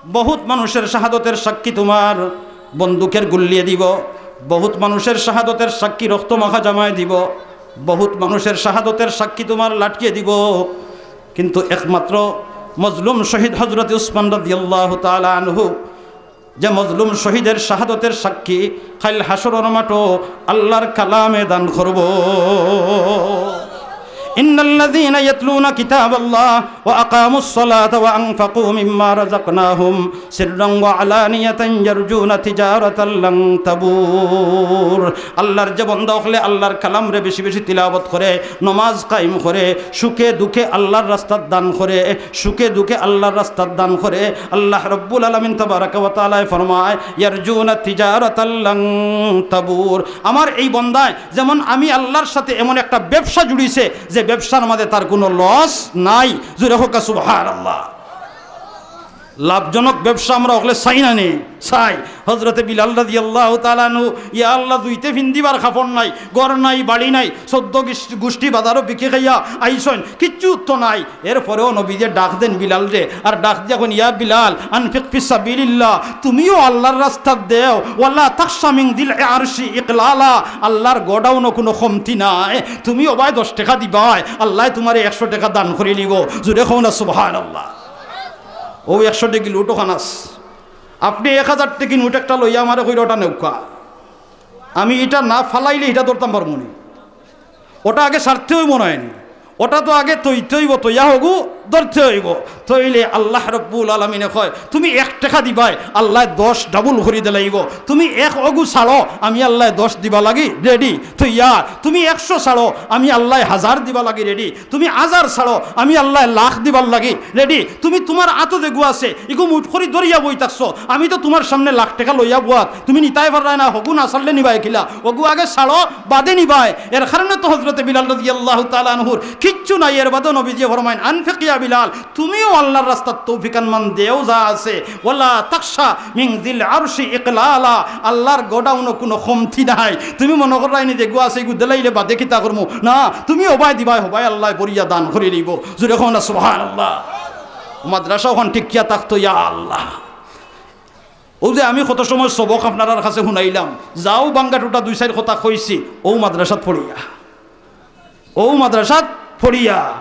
বহুত মানুষের শাহাদতের সাক্ষী তুমার বন্দুকের গুল্লিয়ে দিব, বহুত মানুষের শাহাদতের সাক্ষী রক্ত মাখা জামায় দিব, বহুত মানুষের শাহাদতের সাক্ষী তুমার লাটকিয়ে দিব, কিন্তু একমাত্র মজলুম শহীদ হজরত উসমান রাদিয়াল্লাহু তাআলা আনহু, যে মজলুম শহীদের শাহাদতের সাক্ষী কাইল হাশরর মাঠো আল্লাহর কালামে দান করব। إن الذين يتلون كتاب الله وأقاموا الصلاة وأنفقوا مما رزقناهم سرا وعلانية يرجون تجارة لن تبور। আল্লাহর যে বন্দা অকলে আল্লাহর কালামরে বেশি বেশি তিলাওয়াত করে, নমাজ কায়েম করে, সুখে দুঃখে আল্লাহর রাস্তাত দান করে, সুখে দুঃখে আল্লাহর রাস্তাত দান করে, আল্লাহ রব্বুল আলামিন তাবারাকা ওয়া তাআলায় ফরমায়, "ইয়ারজুনা তিজারাতাল লান তাবুর।" আমার এই বন্দায় যেমন আমি আল্লাহর সাথে এমন একটা ব্যবসা জুড়িছে যে ব্যবসার মাঝে তার কোনো লস নাই। জোরে কউক্কা সুবহানাল্লাহ। লাভজনক ব্যবসা আমরা অকলে চাই না নি? চাই। হজরতে বিলাল রাদিয়াল্লাহু তাআলা আনহু, ইয়া আল্লাহ, দুইতে ফিন্দিবার কাপড় নাই, ঘর নাই, বাড়ি নাই, চৌদ্দ গিস-, গুষ্টি বাজারো বিকি খাইয়া আইছইন, কিচ্ছু তো নাই। এরপরেও নবীয়ে ডাক দেন বিলালরে, আর ডাক দিয়া কইন, "ইয়া বিলাল, আনফিক ফি সাবিলিল্লাহ, তুমিও আল্লাহর রাস্তাত দেও, ওয়ালা তাখশা মিন যিল আরশি ইকলালা, আল্লাহর গোডাউনো কোনো কমতি নাই, তুমিও ভাই দশ টেকা দিবায়, আল্লায় তুমারে একশো টেকা দান করি নিব।" জোরে কও না সুবহানাল্লাহ। অউ একশো টেকি নোট অখান আছে। আপনে এক হাজার টেকি নোট একটা লইয়া আমারে কইরা ওটা নেউক্কা। আমি ইটা না ফালাইলে ইটা ধরতাম পারমু নি। ওটা আগে ছাড়তে অইবো না নি। ওটা তো আগে তইতে অইবো, তইয়া হগু ধরতে অইবো। তইলে আল্লাহ রব্বুল আলামিনে কয়, "তুমি এক টেকা দিবায়, আল্লায় দশ ডাবল করি দিলাইবো। তুমি এক অগু ছাড়ো, আমি আল্লায় দশ দিবা লাগি রেডি, তৈয়ার। তুমি একশো ছাড়ো, আমি আল্লায় হাজার দিবা লাগি রেডি।" তুমি হাজার ছাড়ো, আমি আল্লায় লাখ দিবার লাগি রেডি। তুমি তুমার আতো যেগু আছে, ইগু মুঠ করি ধরিয়া বই থাকছো, আমি তো তুমার সামনে লাখ টেকা লইয়া বওয়াত, তুমি নিতায় পাররায় না, হগু না ছাড়লে নিবায় কিলা? অগু আগে ছাড়ো, বাদে নিবায়। এর কারণে তো হজরতে বিলাল রাদিয়াল্লাহু তাআলা আনহুর কিচ্ছু নাই। এর বাদে নবীজিয়ে ফরমাইন, "আনফিক ইয়া বিলাল, তুমিও আল্লাহর রাস্তাত তৌফিক আনমান দেও যা আছে, ওয়ালা তাখশা মিন যিল আরশি ইকলালা, আল্লাহর গোডাউনো কোনো কমতি নাই। তুমি মনো কররায় নি যেগু আছে, ইগু দিলাইলে বাদে কিতা করমু? না, তুমি হবায় দিবায়, হবায় আল্লায় ভরিয়া দান করি নিব।" জোরে কও না সুবহানাল্লাহ। মাদ্রাসা অখান টিকিয়া থাকতো, ইয়া আল্লাহ। অউ যে আমি কত সময় সবক আপনারার কাছে হুনাইলাম, যাও বাঙ্গা টুটা দুই চাইর কথা কইছি, অউ মাদ্রাসাত পড়িয়া, অউ মাদ্রাসাত পড়িয়া।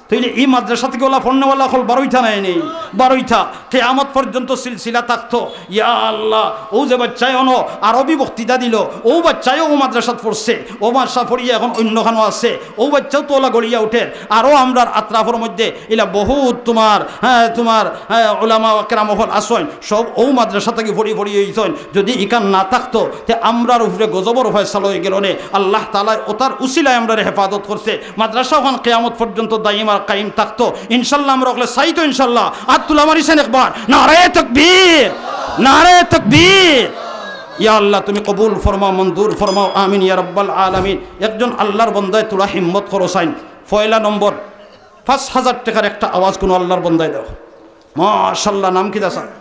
তইলে ই মাদ্রাসা থাকি ওলা পড়নেওয়ালা অকল বারইতা নায় নি? বারইতা। কিয়ামত পর্যন্ত সিলসিলা থাকতো। ইয়া আল্লাহ, অউ যে বাচ্চায় অনো আরবি বক্তৃতা দিলো, অউ বাচ্চায়ও অউ মাদ্রাসাত পড়ছে, অউ মাদ্রাসা পড়িয়া এখন অইন্যখানো আছে, অউ বাচ্চাও তো ওলা গড়িয়া উঠের। আরও আমরার আতরাফর মধ্যে ইলা বহুত তুমার, হ্যাঁ, তুমার, হ্যাঁ, উলামা কেরাম অকল আছইন, সব অউ মাদ্রাসা থাকি পড়ি পড়ি অইছইন। যদি ইখান না থাকতো, তে আমরার উপরে গজবর ফয়সালা অইগেলো নে। আল্লাহ তাআলায় ওতার উসিলায় আমরারে হেফাজত করছে। মাদ্রাসা অখান কিয়ামত পর্যন্ত দাইম আর কায়েম থাকতো। ইনশাআল্লাহ আমরা অকলে চাই তো ইনশাআল্লাহ। আত তুলা মারিছইন একবার। নারায়ে তাকবীর, নারায়ে তাকবীর। ইয়া আল্লাহ, তুমি কবুল ফরমাও, মঞ্জুর ফরমাও। আমিন ইয়া রাব্বাল আলামিন। একজন আল্লাহর বন্দায় থুড়া হিম্মত করো চাইন। পয়লা নম্বর, পাঁচ হাজার টেকার একটা আওয়াজ কোনো আল্লাহর বন্দায় দেও। মাশাআল্লাহ, নাম কিতা স্যার?